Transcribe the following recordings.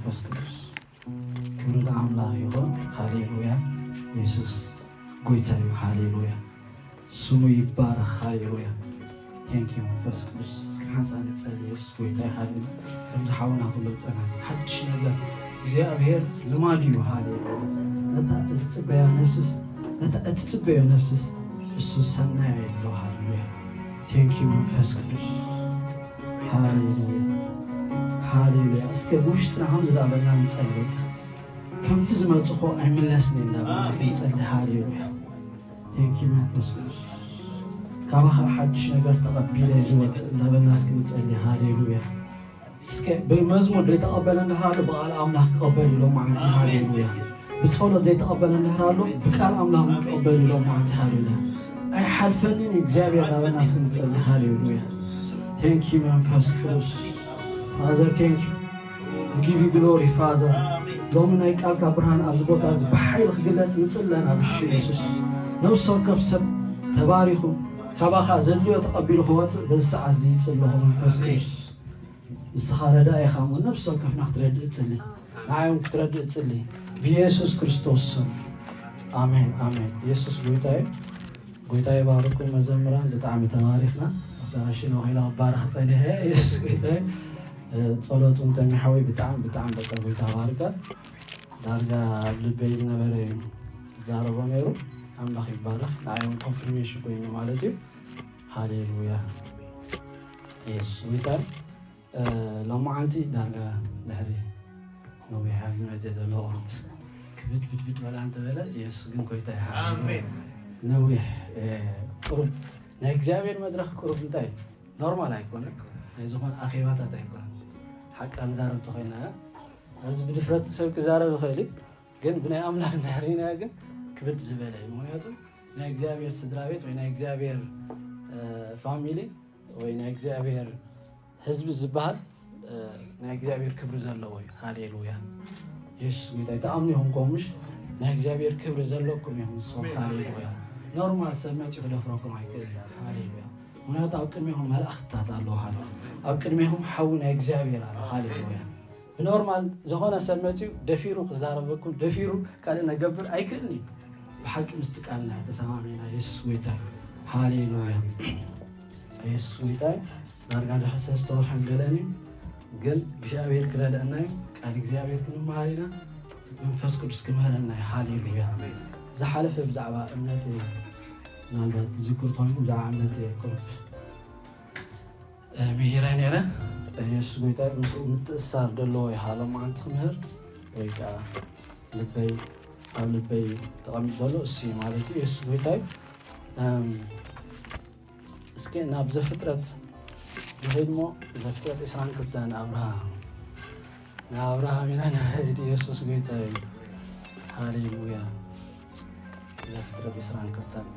መንፈስ ቅዱስ። ክብሪ ንኣምላኽ ይኹን። ሃሌሉያ። የሱስ ጎይታ እዩ። ሃሌሉያ። ስሙ ይባረኽ። ሃሌሉያ። ቴንክ ዩ መንፈስ ቅዱስ። እስኪ ሓንሳእ ንጸሊ። የሱስ ጎይታ እዩ። ሃሌሉያ። ከምዚ ሓውና ክብሎ ዝጸንሐ ሓድሽ ነገር እግዚኣብሔር ልማድ እዩ። ሃሌሉያ። ነታ እትጽበያ ነፍስስ ነታ እትጽበዮ ነፍስስ እሱ ሰናይ ኣሎ። ሃሌሉያ። ቴንክ ዩ መንፈስ ቅዱስ። ሃሌሉያ። ሃሌሉያ። እስከ ብውሽጥና ከምዚ ዳበልና ንጸሊ። ከምቲ ዝመጽኾ ኣይምለስን እንዳበልና ንጸሊ። ሃሌሉያ። ቴንክ ዩ መንፈስ ቅዱስ። ካባኻ ሓድሽ ነገር ተቐቢለ ዝወጽእ እንዳበልና እስኪ ንጸሊ። ሃሌሉያ። እስከ ብመዝሙር ዘይተቐበለ እንድሕር ኣሎ ብቃል ኣምላኽ ክቐበል እዩ ሎማዓንቲ። ሃሌሉያ። ብጸሎት ዘይተቐበለ እንድሕር ኣሎ ብቃል ኣምላኽ እውን ክቐበል እዩ ሎማዓንቲ። ሃሌሉያ። ኣይሓልፈንን እዩ እግዚኣብሔር እናበልና እስኪ ንጸሊ። ሃሌሉያ። ቴንክ ዩ መንፈስ ቅዱስ። ፋዘር ቴንክ ዩ። We give you glory Father. ሎሚ ናይ ቃልካ ብርሃን ኣብዚ ቦታ እዚ ብሓይሊ ክግለጽ ንጽለና ብሽም የሱስ። ነፍሲ ወከፍ ሰብ ተባሪኹ ካባኻ ዘድልዮ ተቐቢሉ ክወጽእ በዚ ሰዓት እዚ ይጽለኹ መንፈስ ቅዱስ። ንስኻ ረዳኢ ኢኻ እሞ ነፍሲ ወከፍና ክትረድእ ጽሊ። ንዓዮም ክትረድእ ጽሊ። ብየሱስ ክርስቶስ ስም። ኣሜን፣ ኣሜን። የሱስ ጎይታ እዩ። ጎይታ ይባርኩም መዘምራን፣ ብጣዕሚ ተባሪኽና። ኣብታ ሽኖ ኸይላ ክባረኽ ጸኒሐ። የሱስ ጎይታ እዩ። እ፣ ጸሎት እውን ተሚሓወይ ብጣዕሚ፣ ብጣዕሚ በቃ ጎይታ ባርካ። ዳርጋ ኣብ ልበይ ዝነበረ እዩ ዝዛረቦ ነይሩ። ኣምላኽ ይባረኽ። ንዓዮም ኮንፍርሜሽን ኮይኑ ማለት እዩ። ሃሌሉያ። የሱስ ጎይታ እዩ። እ፣ ሎማዓንቲ ዳርጋ ድሕሪ ነዊሕ ኣብዚ መፅእ ዘለኹ ክብድ ብድብድ በላ እንተበለ፣ የሱስ ግን ጎይታ እዩ። ኣሜን። ነዊሕ፣ እ፣ ቁሩብ ናይ እግዚኣብሔር መድረኽ ቁሩብ እንታይ ኖርማል ኣይኮነን። ናይ ዝኾነ ኣኼባታት ኣይኮነን። ሓቃ ንዛረብ ተኾይና፣ ኣብዚ ብድፍረት ሰብ ክዛረብ ይኽእል እዩ፣ ግን ብናይ ኣምላኽ እንድሕር ርኢናዮ ግን ክብድ ዝበለ እዩ። ምኽንያቱ ናይ እግዚኣብሔር ስድራ ቤት ወይ ናይ እግዚኣብሔር፣ እ፣ ፋሚሊ ወይ ናይ እግዚኣብሔር ህዝቢ ዝበሃል፣ እ፣ ናይ እግዚኣብሔር ክብሪ ዘለዎ እዩ። ሃሌሉያ። የሱስ ጎይታ እዩ። ትኣምኑ ኢኹም ከምኡ ምሽ? ናይ እግዚኣብሔር ክብሪ ዘለኩም ኢኹም ንስኹም። ሃሌሉያ። ኖርማል ሰብ መፂኡ ክደፍረኩም ኣይክእልን። ሃሌሉያ። ምኽንያቱ ኣብ ቅድሜኹም መላእኽትታት ኣለዉ። ሃሌ-፣ ኣብ ቅድሜኹም ሓዊ ናይ እግዚኣብሔር ኣሎ። ሃሌሉያ። ብኖርማል ዝኾነ ሰብ መፂኡ ደፊሩ ክዛረበኩም፣ ደፊሩ ካልእ ነገብር ኣይክእልን እዩ። ብሓቂ ምስቲ ቃል ናይ ተሰማሚዕና የሱስ ጎይታ እዩ። ሃሌሉያ። የሱስ ጎይታ እዩ። ዳርጋ ድሕር ሰለስተ ወርሕን ገለን እዩ። ግን እግዚኣብሔር ክረድአና እዩ። ቃል እግዚኣብሔር ክንመሃር ኢና። መንፈስ ቅዱስ ክምህረና እዩ። ሃሌሉያ። ዝሓለፈ ብዛዕባ እምነት እዩ። ምናልባት ትዝክሩ ትኾኑ ብዛዕባ እምነት እዩ ቁሩብ፣ እ፣ ምሂረ ነይረ። የሱስ ጎይታ እዩ። ምስኡ ምትእስሳር ዘለዎ እዩ። ሃሎም ኣንቲ ክምህር ወይ ከዓ ልበይ፣ ኣብ ልበይ ተቐሚጡ ዘሎ እሱ እዩ ማለት እዩ። የሱስ ጎይታ እዩ። እም፣ እስኪ ናብ ዘፍጥረት ንኸይድ እሞ፣ ዘፍጥረት ዕስራን ክልተን ኣብርሃም፣ ንኣብርሃም ኢና ንኸይድ። የሱስ ጎይታ እዩ። ሃሌሉያ። ዘፍጥረት ዕስራን ክልተን።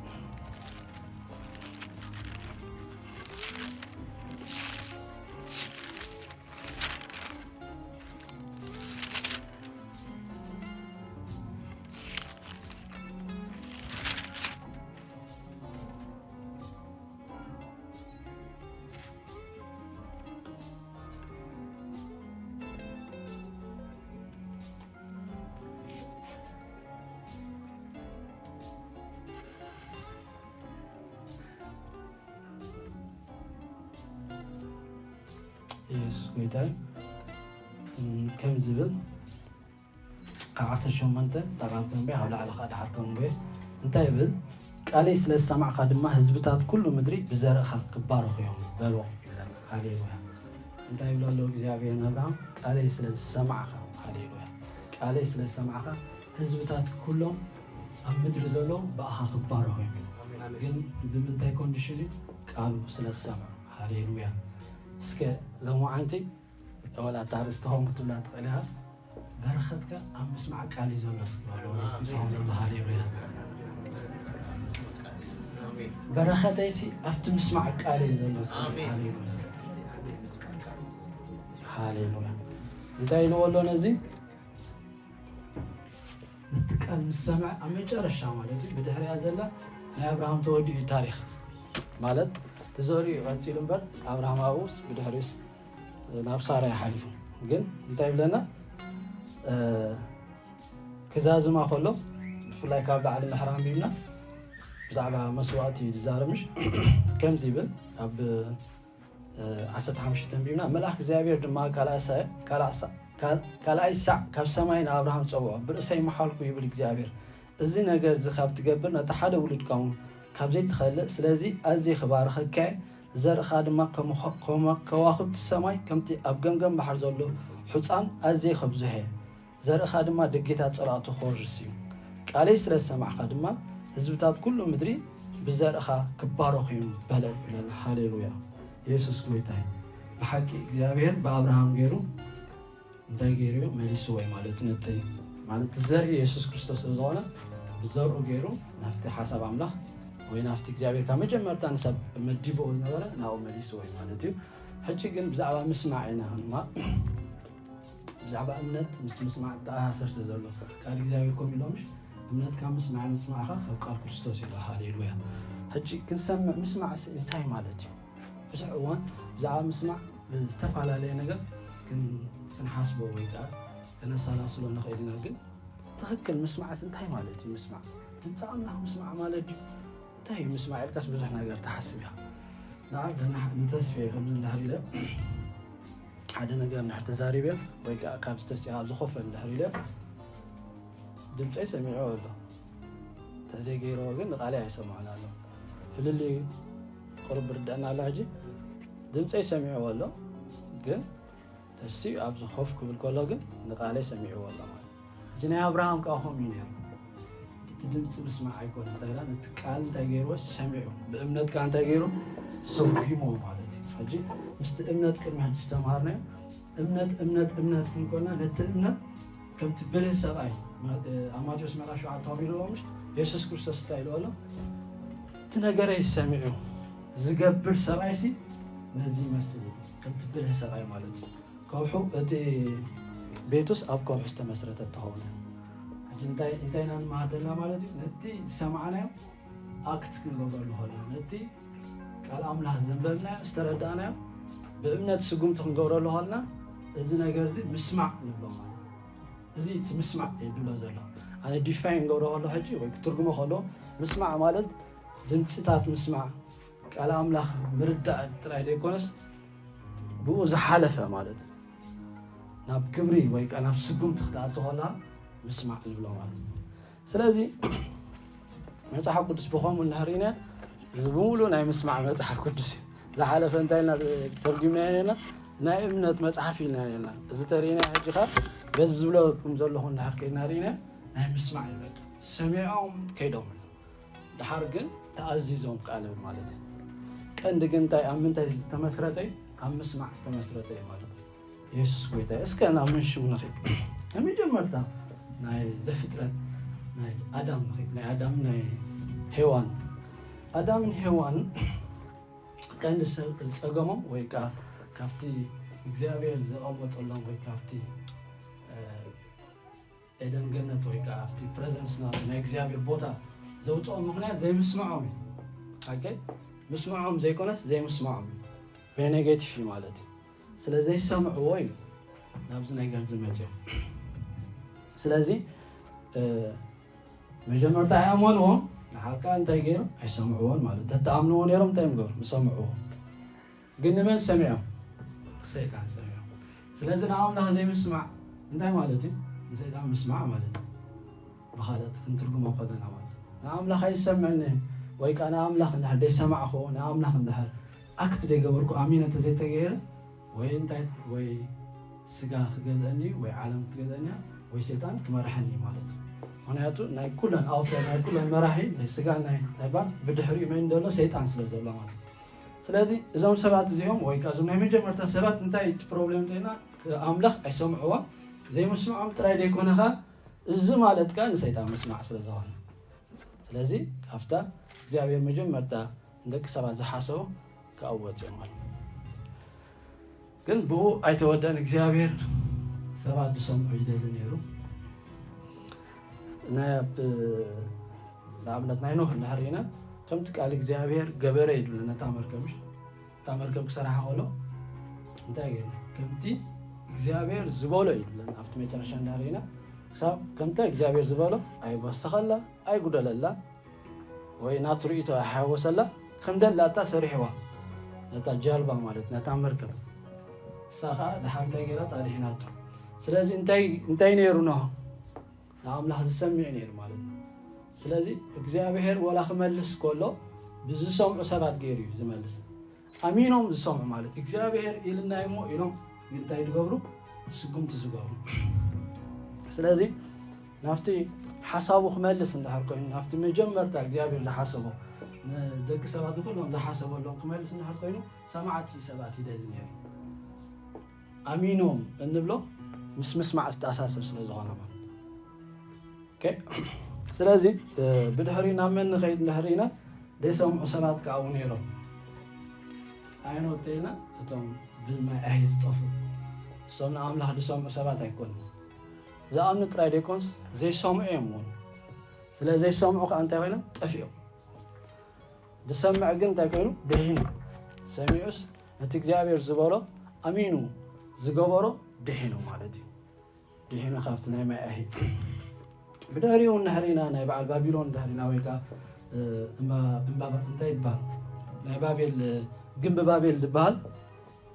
የሱስ ጎይታ እዩ። እም፣ ከም ዝብል ካብ ዓሰርተ ሸሞንተ ጠቓም ተንበየ፣ ኣብ ላዕሊ ኸዓ ደሓር ተንበየ። እንታይ ይብል? "ቃለይ ስለ ዝሰማዕካ ድማ ህዝብታት ኩሉ ምድሪ ብዘርእኻ ክባረኹ እዮም" በሎ። ሃሌሉያ። እንታይ ይብሎ ኣሎ እግዚኣብሔር ንኣብርሃም? "ቃለይ ስለ ዝሰማዕካ"፣ ሃሌሉያ፣ "ቃለይ ስለ ዝሰማዕካ ህዝብታት ኩሎም ኣብ ምድሪ ዘለዉ ብኣኻ ክባረኹ እዮም"። ግን ብምንታይ ኮንዲሽን እዩ? ቃሉ ስለ ዝሰምዑ። ሃሌሉያ። እስከ ሎማዓንቲ ወላ እታ ኣርእስቲ ኸውን ክትብላ ትኽእል ኢኻ። በረኸትካ ኣብ ምስማዕ ቃል እዩ ዘሎ። እስኪ በሉ፣ ወለቱ ይሰማዕ ዘሎ። ሃሌሉያ። በረኸተይሲ ኣብቲ ምስማዕ ቃል እዩ ዘሎ። እስኪ ሃሌሉያ። ሃሌሉያ። እንታይ ኢልዎ ኣሎ ነዚ? ነቲ ቃል ምስ ሰምዐ ኣብ መጨረሻ ማለት እዩ፣ ብድሕሪኣ ዘላ ናይ ኣብርሃም ተወዲኡ እዩ ታሪኽ። ማለት፣ እቲ ዘርኡ እዩ ቀጺሉ እምበር፣ ኣብርሃም ኣብኡስ ብድሕሪኡስ ናብ ሳራ እዩ ሓሊፉ። ግን እንታይ ይብለና? ክዛዝማ ከሎ፣ ብፍላይ ካብ ላዕሊ ምሕራም ቢብና ብዛዕባ መስዋእቲ ዝዛረብ ምሽ ከምዚ ይብል። ኣብ ዓሰርተ ሓሙሽተ ቢብና፣ መልኣኽ እግዚኣብሔር ድማ ካልኣይ ሳዕ ካብ ሰማይ ንኣብርሃም ጸውዖ፣ ብርእሰይ መሓልኩ ይብል እግዚኣብሔር፣ እዚ ነገር እዚ ካብ ትገብር ነቲ ሓደ ውሉድካ እውን ካብ ዘይትኸልእ፣ ስለዚ ኣዝየ ክባርኸካ እየ፣ ዘርእኻ ድማ ከም ከዋኽብቲ ሰማይ ከምቲ ኣብ ገምገም ባሕሪ ዘሎ ሑጻን ኣዝየ ከብዝሖ እየ። ዘርእኻ ድማ ደጌታት ጸላእቱ ክወርስ እዩ። ቃለይ ስለ ዝሰማዕኻ ድማ ህዝብታት ኩሉ ምድሪ ብዘርእኻ ክባረኹ እዮም በለ ይብለና። ሃሌሉያ! የሱስ ጎይታ እዩ። ብሓቂ እግዚኣብሔር ብኣብርሃም ገይሩ እንታይ ገይሩ እዩ? መሊስዎ እዩ ማለት እዩ። ነቲ ማለት ዘርኢ የሱስ ክርስቶስ ስለ ዝኾነ ብዘርኡ ገይሩ ናብቲ ሓሳብ ኣምላኽ ወይ ናብቲ እግዚኣብሔር ካብ መጀመርታ ንሰብ መዲብዎ ዝነበረ ናብኡ መሊስዎ እዩ ማለት እዩ። ሕጂ ግን ብዛዕባ ምስማዕ ኢና ንማ ብዛዕባ እምነት ምስ ምስማዕ ተኣሳሰር ስለ ዘሎ ቃል እግዚኣብሔር ከምኡ ኢሎምሽ እምነት ካብ ምስማዕ ምስማዕኻ ካብ ቃል ክርስቶስ ኢሎ። ሃሌሉያ። ሕጂ ክንሰምዕ ምስማዕ እንታይ ማለት እዩ? ብዙሕ እዋን ብዛዕባ ምስማዕ ብዝተፈላለየ ነገር ክንሓስቦ ወይ ከዓ ከነሰላስሎ ንኽእል ኢና። ግን ትኽክል ምስማዕስ እንታይ ማለት እዩ? ምስማዕ ድምፂ ኣምላኽ ምስማዕ ማለት ድዩ? እንታይ እዩ ምስማዕ ኢልካስ ብዙሕ ነገር ትሓስብ ኢኻ። ንዓ ንተስፍየ ከምዚ እንድሕር ኢለ ሓደ ነገር እንድሕር ተዛሪበ ወይ ከዓ ካብ ዝተስፋ ዝኾፈ እንድሕር ኢለ ድምፀይ ሰሚዑ ኣሎ። ተዘይገይርዎ ግን ንቃለይ ኣይሰምዖን ኣሎ። ፍልልይ ቁሩብ ርድአና ኣሎ። ሕጂ ድምፀይ ሰሚዑ ኣሎ ግን ተስዩ ኣብዚ ኮፍ ክብል ከሎ ግን ንቃለይ ሰሚዕዎ ኣሎ ማለት። እዚ ናይ ኣብርሃም ከዓ ከምኡ እዩ ነይሩ። እቲ ድምፂ ምስማዕ ኣይኮነ እንታይ ኢላ ነቲ ቃል እንታይ ገይርዎ ሰሚዑ ብእምነት ከዓ እንታይ ገይሩ ሰጉሞ ማለት እዩ። ሕጂ ምስቲ እምነት ቅድሚ ሕጂ ዝተምሃርናዮ እምነት እምነት እምነት ክንኮና ነቲ እምነት ከምቲ ብልህ ሰብኣይ ኣብ ማቴዎስ ምዕራፍ ሸውዓተ ካብ ኢልዎ ምሽ የሱስ ክርስቶስ እንታይ ኢልዎ ኣሎ? እቲ ነገረይ ሰሚዑ ዝገብር ሰብኣይ ሲ ነዚ ይመስል እዩ። ከምቲ ብልህ ሰብኣይ ማለት እዩ። ከውሑ እቲ ቤቱስ ኣብ ከውሑ ዝተመስረተ ትኸውን። ሕጂ እንታይ እንታይ ኢና ንመሃር ዘለና ማለት እዩ? ነቲ ዝሰማዕናዮ ኣክት ክንገብረሉ ከለና ነቲ ቃል ኣምላኽ ዘንበብናዮ ዝተረዳእናዮ ብእምነት ስጉምቲ ክንገብረሉ ከለና እዚ ነገር እዚ ምስማዕ ንብሎ ማለት እዚ እቲ ምስማዕ ይብሎ ዘሎ ኣነ ዲፋይን ገብሮ ከሎ ሕጂ ወይ ክትርጉሞ ከሎ ምስማዕ ማለት ድምፅታት ምስማዕ ቃል ኣምላኽ ምርዳእ ጥራይ ዘይኮነስ ብኡ ዝሓለፈ ማለት ናብ ግብሪ ወይ ከዓ ናብ ስጉምቲ ክትኣቶ ከላ ምስማዕ ንብሎ ማለት። ስለዚ መፅሓፍ ቅዱስ ብኸምኡ እንድሕር ኢና እዚ ብምሉእ ናይ ምስማዕ መፅሓፍ ቅዱስ እዩ። ዝሓለፈ እንታይ ኢልና ተርጉምና ኢና? ናይ እምነት መፅሓፍ ኢልና ኢና። እዚ ተርእና ሕጂ ኸ በዚ ዝብለኩም ዘለኹ እንድሕር ከይድና ርኢና ናይ ምስማዕ እዩ። በቃ ሰሚዖም ከይዶም ድሓር ግን ተኣዚዞም ቃል ማለት እዩ። ቀንዲ ግን እንታይ ኣብ ምንታይ ዝተመስረተ እዩ? ኣብ ምስማዕ ዝተመስረተ እዩ ማለት እዩ። የሱስ ጎይታ እዩ። እስከ ናብ ምንሽው ንኺድ። ከመጀመርታ ናይ ዘፍጥረት ናይ ኣዳም ንኺድ። ናይ ኣዳም ናይ ሄዋን ኣዳምን ሄዋን ቀንዲ ዝፀገሞም ወይ ከዓ ካብቲ እግዚኣብሔር ዘቐመጠሎም ወይ ካብቲ ኤደን ገነት ወይ ከዓ ኣብቲ ፕረዘንስ ናይ እግዚኣብሔር ቦታ ዘውፅኦም ምክንያት ዘይምስምዖም እዩ። ምስምዖም ዘይኮነስ ዘይምስምዖም እዩ። ብኔጌቲቭ እዩ ማለት እዩ። ስለ ዘይሰምዕዎ እዩ ናብዚ ነገር ዝመፅኦም። ስለዚ መጀመርታ ኣይኣመንዎ ንሓልካ እንታይ ገይሮም ኣይሰምዕዎን ማለት ተተኣምንዎ ነይሮም እንታይ ምገሩ ምሰምዕዎ። ግን ንመን ሰሚዖም? ሰይጣን ሰሚዖም። ስለዚ ንኣምላኽ ዘይምስማዕ እንታይ ማለት እዩ? ንሰይጣን ምስማዕ ማለት እዩ። ብኻልእ ክንትርጉሞ ከለና ማለት ንኣምላኽ ኣይሰምዕን ወይ ከዓ ንኣምላኽ እንድሕር ደይሰማዕኹ ንኣምላኽ እንድሕር ኣክት ደይገበርኩ ኣሚነ ተዘይተገይረ ወይ እንታይ ወይ ስጋ ክገዝአኒ ወይ ዓለም ክትገዝአኒ ወይ ሰይጣን ክመርሐኒ ማለት እዩ። ምክንያቱ ናይ ኩለን ኣውተር ናይ ኩለን መራሒ ናይ ስጋ ናይ ናይ ባል ብድሕሪኡ መን ዘሎ ሰይጣን ስለ ዘሎ ማለት እዩ። ስለዚ እዞም ሰባት እዚኦም ወይ ከዓ እዞም ናይ መጀመርታ ሰባት እንታይ እቲ ፕሮብሌም እንተና ኣምላኽ ኣይሰምዕዎም ዘይምስምዖም ጥራይ ዘይኮነኻ እዚ ማለት ከዓ ንሰይጣን ምስማዕ ስለ ዝኾነ ስለዚ ካብታ እግዚኣብሔር መጀመርታ ንደቂ ሰባት ዝሓሰቦ ክኣወፅ እዮም ማለት ግን ብኡ ኣይተወደን እግዚኣብሔር ሰባት ዝሰምዑ ይደሊ ነይሩ ናይ ኣብ ንኣብነት ናይ ኖህ እንድሕር ኢና ከምቲ ቃል እግዚኣብሔር ገበረ ይድሉ ነታ መርከብ እታ መርከብ ክሰራሓ ከሎ እንታይ ገይሩ ከምቲ እግዚኣብሔር ዝበሎ እዩ ዝብለን ኣብቲ መጨረሻ እንዳርኢና ክሳብ ከምታ እግዚኣብሔር ዝበሎ ኣይወሰኸላ ኣይጉደለላ ወይ ናቱ ርእቶ ኣይሓወሰላ ከም ደላታ ሰሪሕዋ ነታ ጃልባ ማለት ነታ መርከብ እሳ ከዓ ድሓር እንታይ ገይራ ኣድሒናቶ ስለዚ እንታይ እንታይ ነይሩ ኖህ ንኣምላኽ ዝሰምዕ ነይሩ ማለት ነው ስለዚ እግዚኣብሔር ወላ ክመልስ ከሎ ብዝሰምዑ ሰባት ገይሩ እዩ ዝመልስ ኣሚኖም ዝሰምዑ ማለት እግዚኣብሔር ኢልና እሞ ኢሎም እንታይ ዝገብሩ ስጉምቲ ዝገብሩ ስለዚ ናብቲ ሓሳቡ ክመልስ እንድሕር ኮይኑ ናብቲ መጀመርታ እግዚኣብሔር ዝሓሰቦ ንደቂ ሰባት ንኩሎም ዝሓሰበሎም ክመልስ እንድሕር ኮይኑ ሰማዕቲ ሰባት ይደሊ ነይሩ ኣሚኖም እንብሎ ምስ ምስማዕ ዝተኣሳሰር ስለ ዝኾነ ማለት ስለዚ ብድሕሪ ናብ መን ንኸይድ እንድሕር ኢና ዘይሰምዑ ሰባት ከዓ እውን ነይሮም ኣይኖተይና እቶም ብማይ ኣይ ዝጠፉ እሶም ንኣምላኽ ዝሰምዑ ሰባት ኣይኮኑ ዝኣምኑ ጥራይ ደይኮንስ ዘይሰምዑ እዮም እውን ስለ ዘይሰምዑ ከዓ እንታይ ኮይኖም ጠፊኦም ዝሰምዕ ግን እንታይ ኮይኑ ድሒኑ ሰሚዑስ እቲ እግዚኣብሔር ዝበሎ ኣሚኑ ዝገበሮ ድሒኑ ማለት እዩ ድሒኑ ካብቲ ናይ ማይ ኣሂ ብድሕሪኡ እንድሕር ኢና ናይ በዓል ባቢሎን እንድሕር ኢና ወይ ከዓ እንታይ ይበሃል ናይ ባቤል ግንቢ ባቤል ዝበሃል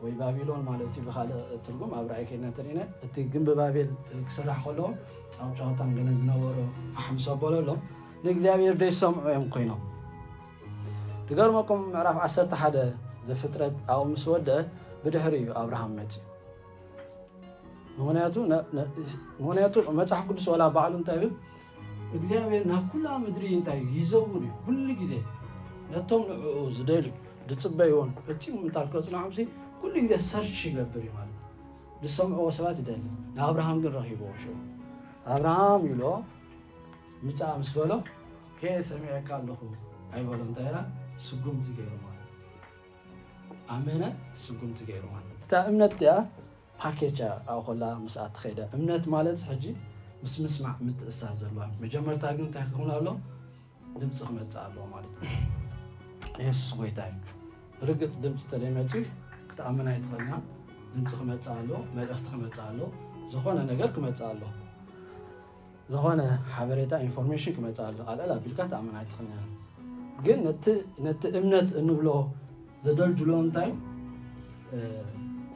ወይ ባቢሎን ማለት እዩ ብካልእ ትርጉም ኣብ ራእይ ከይድና እንተሪእና እቲ ግንቢ ባቤል ክስራሕ ከለዎም ጫውጫውታን ገለን ዝነበሮ ፋሕም ሰበለሎም ንእግዚኣብሔር ዘይሰምዑ እዮም ኮይኖም ዝገርመኩም ምዕራፍ ዓሰርተ ሓደ ዘፍጥረት ኣብኡ ምስ ወደአ ብድሕሪ እዩ ኣብርሃም መፅኡ ምክንያቱ ምክንያቱ መፅሓፍ ቅዱስ ወላ ባዕሉ እንታይ ብል እግዚኣብሔር ናብ ኩላ ምድሪ እንታይ ይዘውር እዩ ኩሉ ግዜ ነቶም ንዕኡ ዝደልዩ ዝፅበይዎን ፈፂሙ ምንታል ከፅንዖም ሲ ኩሉ ግዜ ሰርች ይገብር እዩ ማለት ዝሰምዕዎ ሰባት ይደሊ ንኣብርሃም ግን ረኪብዎ ሽዑ ኣብርሃም ኢሎ ምፃእ ምስ በሎ ከ ሰሚዐካ ኣለኹ ኣይበሎ እንታይ ኢላ ስጉምቲ ገይሩ ማለት ኣመነ ስጉምቲ ገይሩ ማለት እታ እምነት እያ ፓኬጅ ኣብኮላ ምስኣ ትኸይደ እምነት ማለት ሕጂ ምስ ምስማዕ ምትእሳር ዘለዋ መጀመርታ ግን እንታይ ክኸውን ኣሎ ድምፂ ክመፅእ ኣለዎ ማለት እዩ የሱስ ጎይታ እዩ ብርግፅ ድምፂ ተለይመፂ ክትኣምን ኣይትኽእልና ድምፂ ክመፅእ ኣለዎ መልእኽቲ ክመፅእ ኣለዎ ዝኾነ ነገር ክመፅእ ኣለዎ ዝኾነ ሓበሬታ ኢንፎርሜሽን ክመፅእ ኣሎ ኣልዕል ኣቢልካ ትኣምን ኣይትኽእልና ግን ነቲ እምነት እንብሎ ዘደልድሎ እንታይ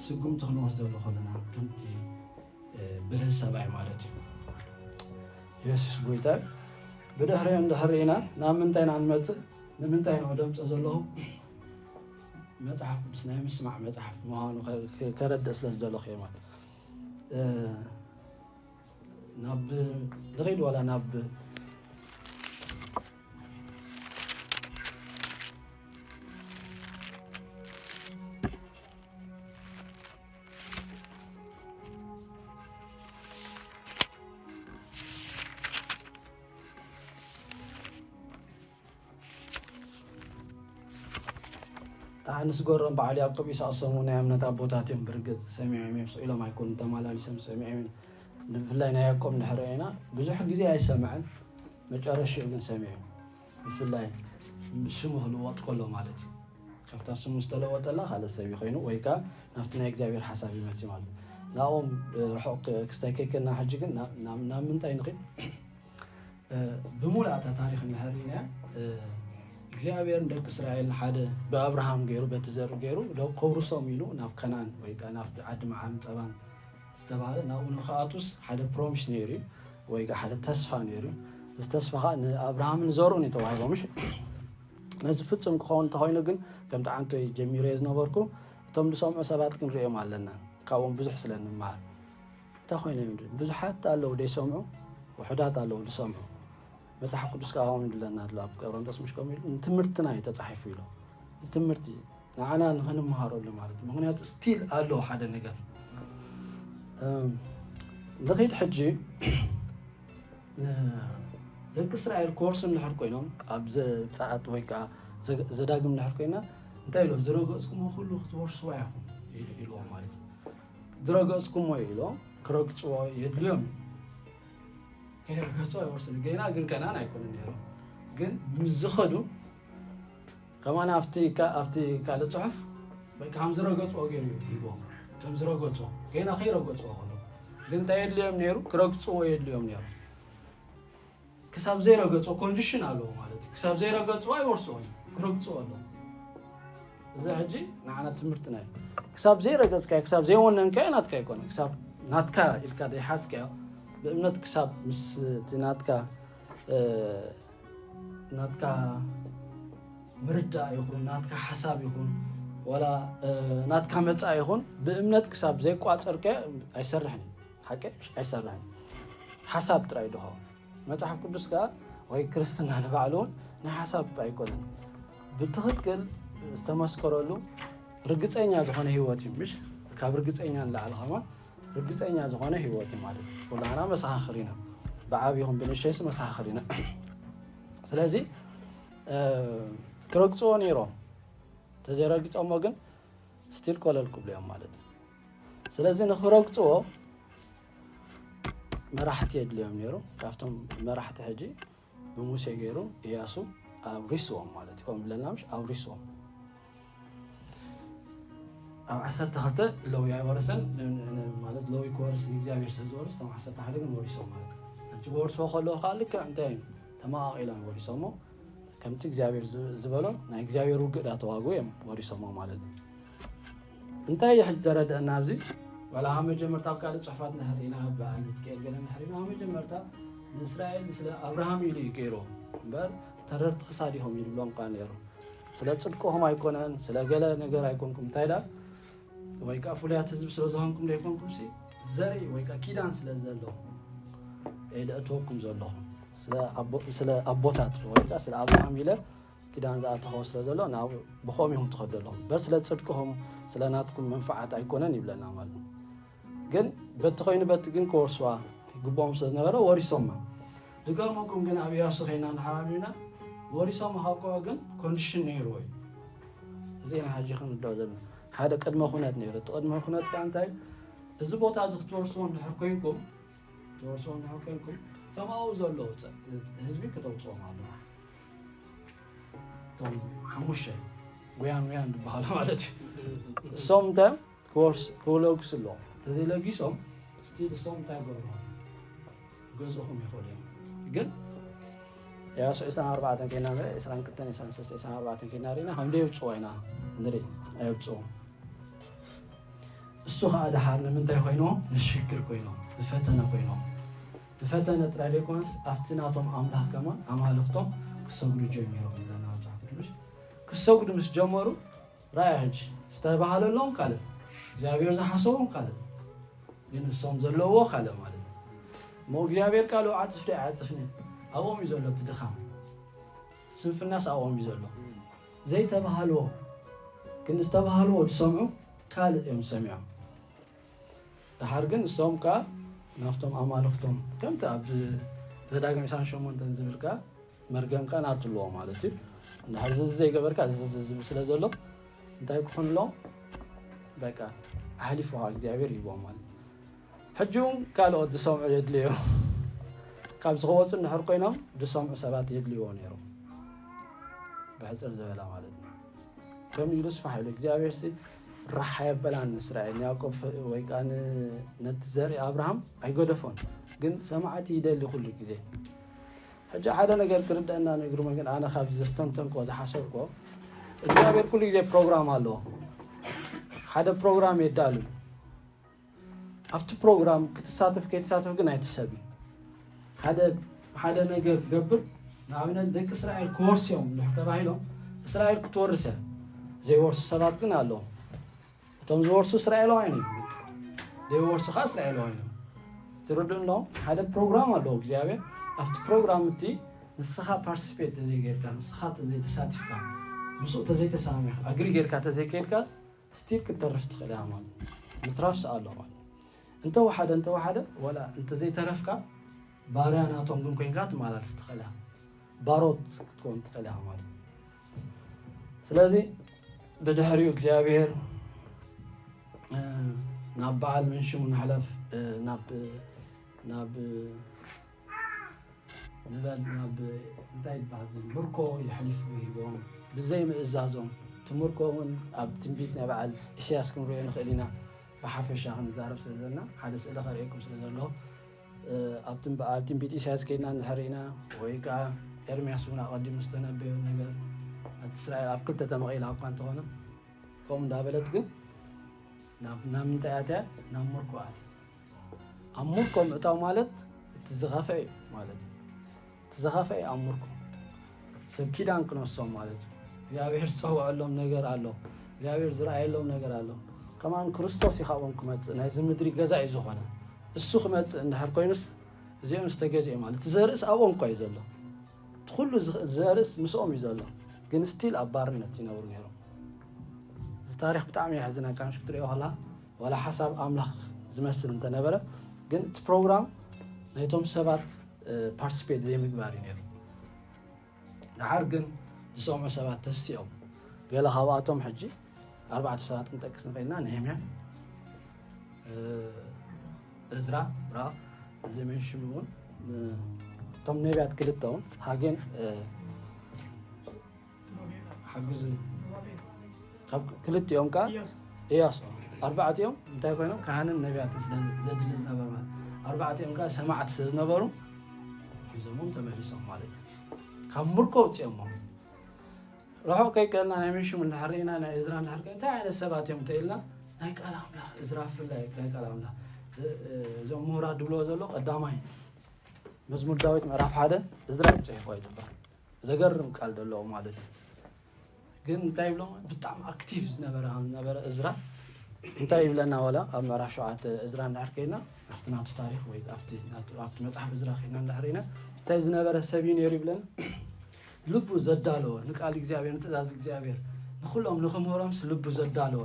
ስጉምቲ ክንወስደሉ ከለና ከምቲ ብልህ ሰብኣይ ማለት እዩ የሱስ ጎይታ ብድሕሪኦ እንድሕር ኢና ናብ ምንታይ ኢና ንመፅእ ንምንታይ ነው ደምፀ ዘለኹ መፅሓፍ ቅዱስ ናይ ምስማዕ መፅሓፍ ምዃኑ ከረድእ ስለ ዝደለኹ እየ ማለት ናብ ንኸይድ ዋላ ናብ ኣነ ዝገርም በዓል ያዕቆብ ኢሳቅ ሰሙ ናይ እምነት ኣቦታት እዮም ብርግጽ ሰሚዖም እዮም ስቕ ኢሎም ኣይኮኑን ተመላሊሶም ሰሚዖም እዮም ብፍላይ ናይ ያዕቆብ እንድሕር ኢና ብዙሕ ግዜ ኣይሰምዐን መጨረሽኡ ግን ሰሚዑ ብፍላይ ስሙ ክልወጥ ከሎ ማለት እዩ ካብታ ስሙ ዝተለወጠላ ካልእ ሰብ ኮይኑ ወይ ከዓ ናብቲ ናይ እግዚኣብሔር ሓሳብ ይመፅእ ማለት ናብኦም ርሑቕ ክስታይ ከይከና ሕጂ ግን ናብ ምንታይ ንኽእል ብምሉእ እታ ታሪኽ እንድሕር ኢና እግዚኣብሔር ንደቂ እስራኤል ሓደ ብኣብርሃም ገይሩ በቲ ዘርኢ ገይሩ ከውርሶም ኢሉ ናብ ከናን ወይ ከዓ ናብቲ ዓዲ መዓርን ፀባን ዝተባህለ ናብኡ ንክኣቱስ ሓደ ፕሮሚስ ነይሩ እዩ ወይ ከዓ ሓደ ተስፋ ነይሩ እዩ እዚ ተስፋ ከዓ ንኣብርሃምን ንዘርኡን እዩ ተዋሂቦ ምሽ ነዚ ፍፁም ክኸውን እንተኮይኑ ግን ከምቲ ዓንቶይ ጀሚረዮ ዝነበርኩ እቶም ዝሰምዑ ሰባት ክንሪኦም ኣለና ካብኦም ብዙሕ ስለ ንምሃር እንታይ ኮይኖም ብዙሓት ኣለዉ ዘይሰምዑ ውሑዳት ኣለዉ ዝሰምዑ መፅሓፍ ቅዱስ ከዓ ከምኡ ይብለና ኣሎ ኣብ ቆሮንቶስ ምሽ ከምኡ ኢሉ ንትምህርትና እዩ ተፃሒፉ ኢሉ ንትምህርቲ ንዓና ንክንምሃረሉ ማለት እዩ ምክንያቱ ስቲል ኣሎ ሓደ ነገር ንኸይድ ሕጂ ደቂ እስራኤል ክወርሱ እንድሕር ኮይኖም ኣብ ዘፀኣት ወይ ከዓ ዘዳግም እንድሕር ኮይና እንታይ ኢሎም ዝረገፅኩሞ ኩሉ ክትወርስዋ ኢኹም ኢልዎም ማለት እዩ ዝረገፅኩሞ ኢሎም ክረግፅዎ የድልዮም ከይረገፁ ኣይወርስሉ ገና ግን ከናን ኣይኮኑ ነይሮም ግን ምስ ዝኸዱ ከማን ኣብቲ ኣብቲ ካልእ ፅሑፍ ከም ዝረገፅዎ ገይሩ እዩ ሂቦም ከም ዝረገጾ ገና ከይረገጽዎ ከሎ ግን እንታይ የድልዮም ነይሩ? ክረግጽዎ የድልዮም ነይሩ። ክሳብ ዘይረገጾ ኮንዲሽን ኣለዎ ማለት እዩ። ክሳብ ዘይረገጽዎ ኣይወርስዎን፣ ክረግጽዎ ኣለዎ። እዚ ሕጂ ንዓና ትምህርትና እዩ። ክሳብ ዘይረገጽካዮ፣ ክሳብ ዘይወነንካዮ ናትካ ኣይኮነ። ክሳብ ናትካ ኢልካ ዘይሓዝካዮ ብእምነት ክሳብ ምስ እቲ ናትካ ናትካ ምርዳእ ይኹን ናትካ ሓሳብ ይኹን ዋላ ናትካ መጻኢ ይኹን ብእምነት ክሳብ ዘይቋጸርከ ኣይሰርሕን ሓቂ ኣይሰርሕን ሓሳብ ጥራይ ድኾ መጽሓፍ ቅዱስ ከኣ ወይ ክርስትና ንባዕሉ እውን ናይ ሓሳብ ኣይኮነን ብትኽክል ዝተመስከረሉ ርግፀኛ ዝኾነ ህይወት እዩ ምሽ ካብ ርግፀኛ ንላዕሊ ከማ ርግፀኛ ዝኾነ ህይወት እዩ ማለት እዩ ኩላና መሰኻኽር ኢና ብዓብ ይኹን ብንሸይስ መሰኻኽር ኢና ስለዚ ክረግፅዎ ነይሮም ተዘይረግፆሞ ግን ስቲል ኮለል ክብሉ እዮም ማለት እዩ ስለዚ ንክረግፅዎ መራሕቲ የድልዮም ነይሩ ካብቶም መራሕቲ ሕጂ ብሙሴ ገይሩ እያሱ ኣብሪስዎም ማለት እዩ ከምኡ ብለና ምሽ ኣብሪስዎም ኣብ ዓሰርተ ክልተ ለዊ ኣይወረሰን ማለት ለዊ ክወርስ ንእግዚኣብሔር ሰብ ዝወርስ እቶም ዓሰርተ ሓደ ግን ወሪሶም ማለት እዩ ሕጂ ክወርስዎ ከለዉ ከዓ ልክዕ እንታይ ተመቃቂሎም ወሪሶሞ ከምቲ እግዚኣብሔር ዝበሎ ናይ እግዚኣብሔር ውግእ ዳተዋጉ እዮም ወሪሶሞ ማለት እዩ እንታይ እዩ ሕጂ ተረድአና ኣብዚ ዋላ ካብ መጀመርታ ኣብ ካልእ ፅሑፋት ንሕር ኢና ብዓል ሕዝቅኤል ገለ ንሕር ኢና ካብ መጀመርታ ንእስራኤል ስለ ኣብርሃም ኢሉ እዩ ገይርዎ እምበር ተረርቲ ክሳድ ኢኹም ይብሎም ካ ነይሩ ስለ ፅድቅኹም ኣይኮነን ስለ ገለ ነገር ኣይኮንኩም እንታይ ዳ ወይ ከዓ ፍሉያት ህዝቢ ስለ ዝኾንኩም ዘይኮንኩም ሲ ዘርኢ ወይ ከዓ ኪዳን ስለ ዘሎ እየ ደእትወኩም ዘለኹ ስለ ኣቦታት ወይ ከዓ ስለ ኣብርሃም ኢለ ኪዳን ዝኣተኸዎ ስለ ዘሎ ናብ ብኸም ኢኹም ትኸዱ ኣለኹም በር ስለ ፅድቅኹም ስለ ናትኩም መንፈዓት ኣይኮነን ይብለና ማለት ግን በቲ ኮይኑ በቲ ግን ክወርስዋ ይግብኦም ስለ ዝነበረ ወሪሶማ ዝገርመኩም ግን ኣብ እያሱ ከይና ንሓራሚና ወሪሶም ሃቆ ግን ኮንዲሽን ነይርዎ እዩ እዚ ኢና ሕጂ ክንርዳኦ ዘለና ሓደ ቅድመ ኩነት ነይሩ እቲ ቅድመ ኩነት ከዓ እንታይ እዚ ቦታ እዚ ክትወርስዎ እንድሕር ኮይንኩም ክትወርስዎ እንድሕር ኮይንኩም እቶም ኣብኡ ዘለዉ ህዝቢ ክተውፅኦም ኣለዋ እቶም ሓሙሽተ ጉያን ውያን ዝበሃሉ ማለት እዩ እሶም እንታይ ክወርስ ክለግሱ ኣለዎም እንተዘይለጊሶም ስቲል እሶም እንታይ ገብሩ ገዝእኹም ይኽእሉ እዮም ግን ያሱ ዕስራን ኣርባዕተን ከይና ንርኢ ዕስራን ክልተን ዕስራን ሰለስተን ዕስራን ኣርባዕተን ከይና ርኢና ከም ደየውፅዎ ኢና ንርኢ ኣየውፅዎም እሱ ከዓ ደሓር ንምንታይ ኮይኖም ንሽግር ኮይኖም ብፈተነ ኮይኖም ብፈተነ ጥራይ ዘይኮነስ ኣብቲ ናቶም ኣምላኽ ከማን ኣማልኽቶም ክሰግዱ ጀሚሮም ይብለና መፅሓፍ ቅዱስ ክሰግዱ ምስ ጀመሩ ራእያ ሕጂ ዝተባሃለሎም ካልእ እግዚኣብሔር ዝሓሰቦም ካልእ ግን እሶም ዘለውዎ ካልእ ማለት እሞ እግዚኣብሔር ቃሉ ዓፅፍ ዶ ኣይዓፅፍን ኣብኦም እዩ ዘሎ እቲ ድኻም ስንፍናስ ኣብኦም እዩ ዘሎ ዘይተባሃልዎ ግን ዝተባሃልዎ ዝሰምዑ ካልእ እዮም ሰሚዖም ደሓር ግን እሶም ከዓ ናብቶም ኣማልኽቶም ከምቲ ኣብ ዘዳግም ዕስራን ሸሞንተን ዝብል ከዓ መርገም ከዓ ናቱ ኣለዎ ማለት እዩ እንድሕር ዝዚ ዘይገበርካ ዝዚ ዝብል ስለ ዘሎ እንታይ ክኾን ኣለዎም በቃ ኣሕሊፉ ከዓ እግዚኣብሔር ይህቦም ማለት ሕጂ እውን ካልኦት ዝሰምዑ የድልዮ ካብ ዝኸወፁ እንድሕር ኮይኖም ዝሰምዑ ሰባት የድልይዎ ነይሮም ብሕፅር ዝበላ ማለት እዩ ከም ኢሉ ስፋሕ ኢሉ እግዚኣብሔር ሲ ራሕ ኣየበላን ንእስራኤል ንያዕቆብ ወይ ከዓ ነቲ ዘርኢ ኣብርሃም ኣይገደፎን ግን ሰማዕቲ ይደሊ ኩሉ ግዜ ሕጂ ሓደ ነገር ክርደአና ንግርመ ግን ኣነ ካብ ዘስተንተንኮ ዝሓሰብኮ እግዚኣብሔር ኩሉ ግዜ ፕሮግራም ኣለዎ ሓደ ፕሮግራም የዳሉ ኣብቲ ፕሮግራም ክትሳተፍ ከይትሳተፍ ግን ኣይትሰብ ሓደ ሓደ ነገር ክገብር ንኣብነት ደቂ እስራኤል ክወርስ እዮም እንድሕር ተባሂሎም እስራኤል ክትወርስ እያ ዘይወርሱ ሰባት ግን ኣለዉ እቶም ዝወርሱ እስራኤላውያን እዮም ዘይወርሱ ከዓ እስራኤላውያን እዮም ትርድእ ኣለዎም ሓደ ፕሮግራም ኣለዎ እግዚኣብሔር ኣብቲ ፕሮግራም እቲ ንስኻ ፓርቲስፔት ተዘይጌርካ ንስኻ ተዘይተሳቲፍካ ምስኡ ተዘይተሳሚኻ ኣግሪ ጌርካ ተዘይከድካ ስቲል ክትተርፍ ትኽእል እያ ማለት ምትራፍ ሰኣሎ ማለት እንተወሓደ እንተወሓደ ወላ እንተዘይተረፍካ ባርያ ናቶም ግን ኮይንካ ትመላለስ ትኽእል እያ ባሮት ክትከውን ትኽእል እያ ማለት ስለዚ ብድሕሪኡ እግዚኣብሔር ናብ በዓል ምንሽሙ ንሕለፍ ናብ ናብ ንበል ናብ እንታይ ይበሃል ምርኮ የሕሊፉ ሂቦም ብዘይ ምእዛዞም እቲ ምርኮ እውን ኣብ ትንቢት ናይ በዓል ኢሳያስ ክንሪኦ ንኽእል ኢና ብሓፈሻ ክንዛረብ ስለ ዘለና ሓደ ስእሊ ከርእየኩም ስለ ዘሎ ኣብቲ በዓል ትንቢት ኢሳያስ ከይድና እንድሕር ኢና ወይ ከዓ ኤርምያስ እውን ኣቐዲሙ ዝተነበዮ ነገር እቲ እስራኤል ኣብ ክልተ ተመቒላ እኳ እንተኾነ ከምኡ እንዳበለት ግን ናብ ናብ ምንታይ ኣትያ ናብ ምርኮ ኣትያ ኣብ ምርኮ ምእታው ማለት እቲ ዝኸፍአ እዩ ማለት እዩ እቲ ዝኸፍአ እዩ ኣብ ምርኮ ሰብ ኪዳን ክነሶም ማለት እዩ እግዚኣብሔር ዝፀውዐሎም ነገር ኣሎ እግዚኣብሔር ዝረኣየሎም ነገር ኣሎ ከማን ክርስቶስ እዩ ካብኦም ክመፅእ ናይዚ ምድሪ ገዛ እዩ ዝኾነ እሱ ክመፅእ እንድሕር ኮይኑስ እዚኦም ዝተገዝኤ ማለት እቲ ዘርእስ ኣብኦም እኳ እዩ ዘሎ እቲ ኩሉ ዝኽእል ዘርእስ ምስኦም እዩ ዘሎ ግን ስቲል ኣብ ባርነት ይነብሩ ነይሮም እዚ ታሪክ ብጣዕሚ የሕዝነካ ምሽ ክትሪኦ ከላ ዋላ ሓሳብ ኣምላኽ ዝመስል እንተነበረ ግን እቲ ፕሮግራም ናይቶም ሰባት ፓርቲስፔት ዘይምግባር እዩ ነይሩ ድሓር ግን ዝሰምዑ ሰባት ተስኦም ገለ ካብኣቶም ሕጂ ኣርባዕተ ሰባት ክንጠቅስ ንኽእልና ነህምያ እዝራ ብራ እዚ መንሽም እውን እቶም ነቢያት ክልተ እውን ሃጌን ሓግዙ ካብ ክልቲኦም ከዓ እያሱ ኣርባዕቲኦም እንታይ ኮይኖም ካህንን ነቢያትን ዘድሊ ዝነበሩ ማለት ኣርባዕቲኦም ከዓ ሰማዕቲ ስለ ዝነበሩ ሒዞሞም ተመሊሶም ማለት እዩ ካብ ምርኮ ውፅኦሞ ርሑቕ ከይቀልና ናይ ምንሽም እንድሕር ርኢና ናይ እዝራ እንድሕር እንታይ ዓይነት ሰባት እዮም ተኢልና ናይ ቃል ኣምላኽ እዝራ ፍላይ ናይ ቃል ኣምላኽ እዞም ምሁራት ድብልዎ ዘሎ ቀዳማይ መዝሙር ዳዊት ምዕራፍ ሓደ እዝራ ይፅሒፎ እዩ ዝበሃል ዘገርም ቃል ዘለዎ ማለት እዩ ግን እንታይ ይብሎም ብጣዕሚ ኣክቲቭ ዝነበረ ዝነበረ እዝራ እንታይ ይብለና ዋላ ኣብ ምዕራፍ ሸውዓተ እዝራ እንድሕር ከይና ኣብቲ ናቱ ታሪክ ወይ ኣብቲ መፅሓፍ እዝራ ከይና እንድሕር ኢና እንታይ ዝነበረ ሰብ እዩ ነይሩ ይብለና ልቡ ዘዳለወ ንቃል እግዚኣብሔር ንትእዛዝ እግዚኣብሔር ንኩሎም ንክምህሮምስ ልቡ ዘዳለወ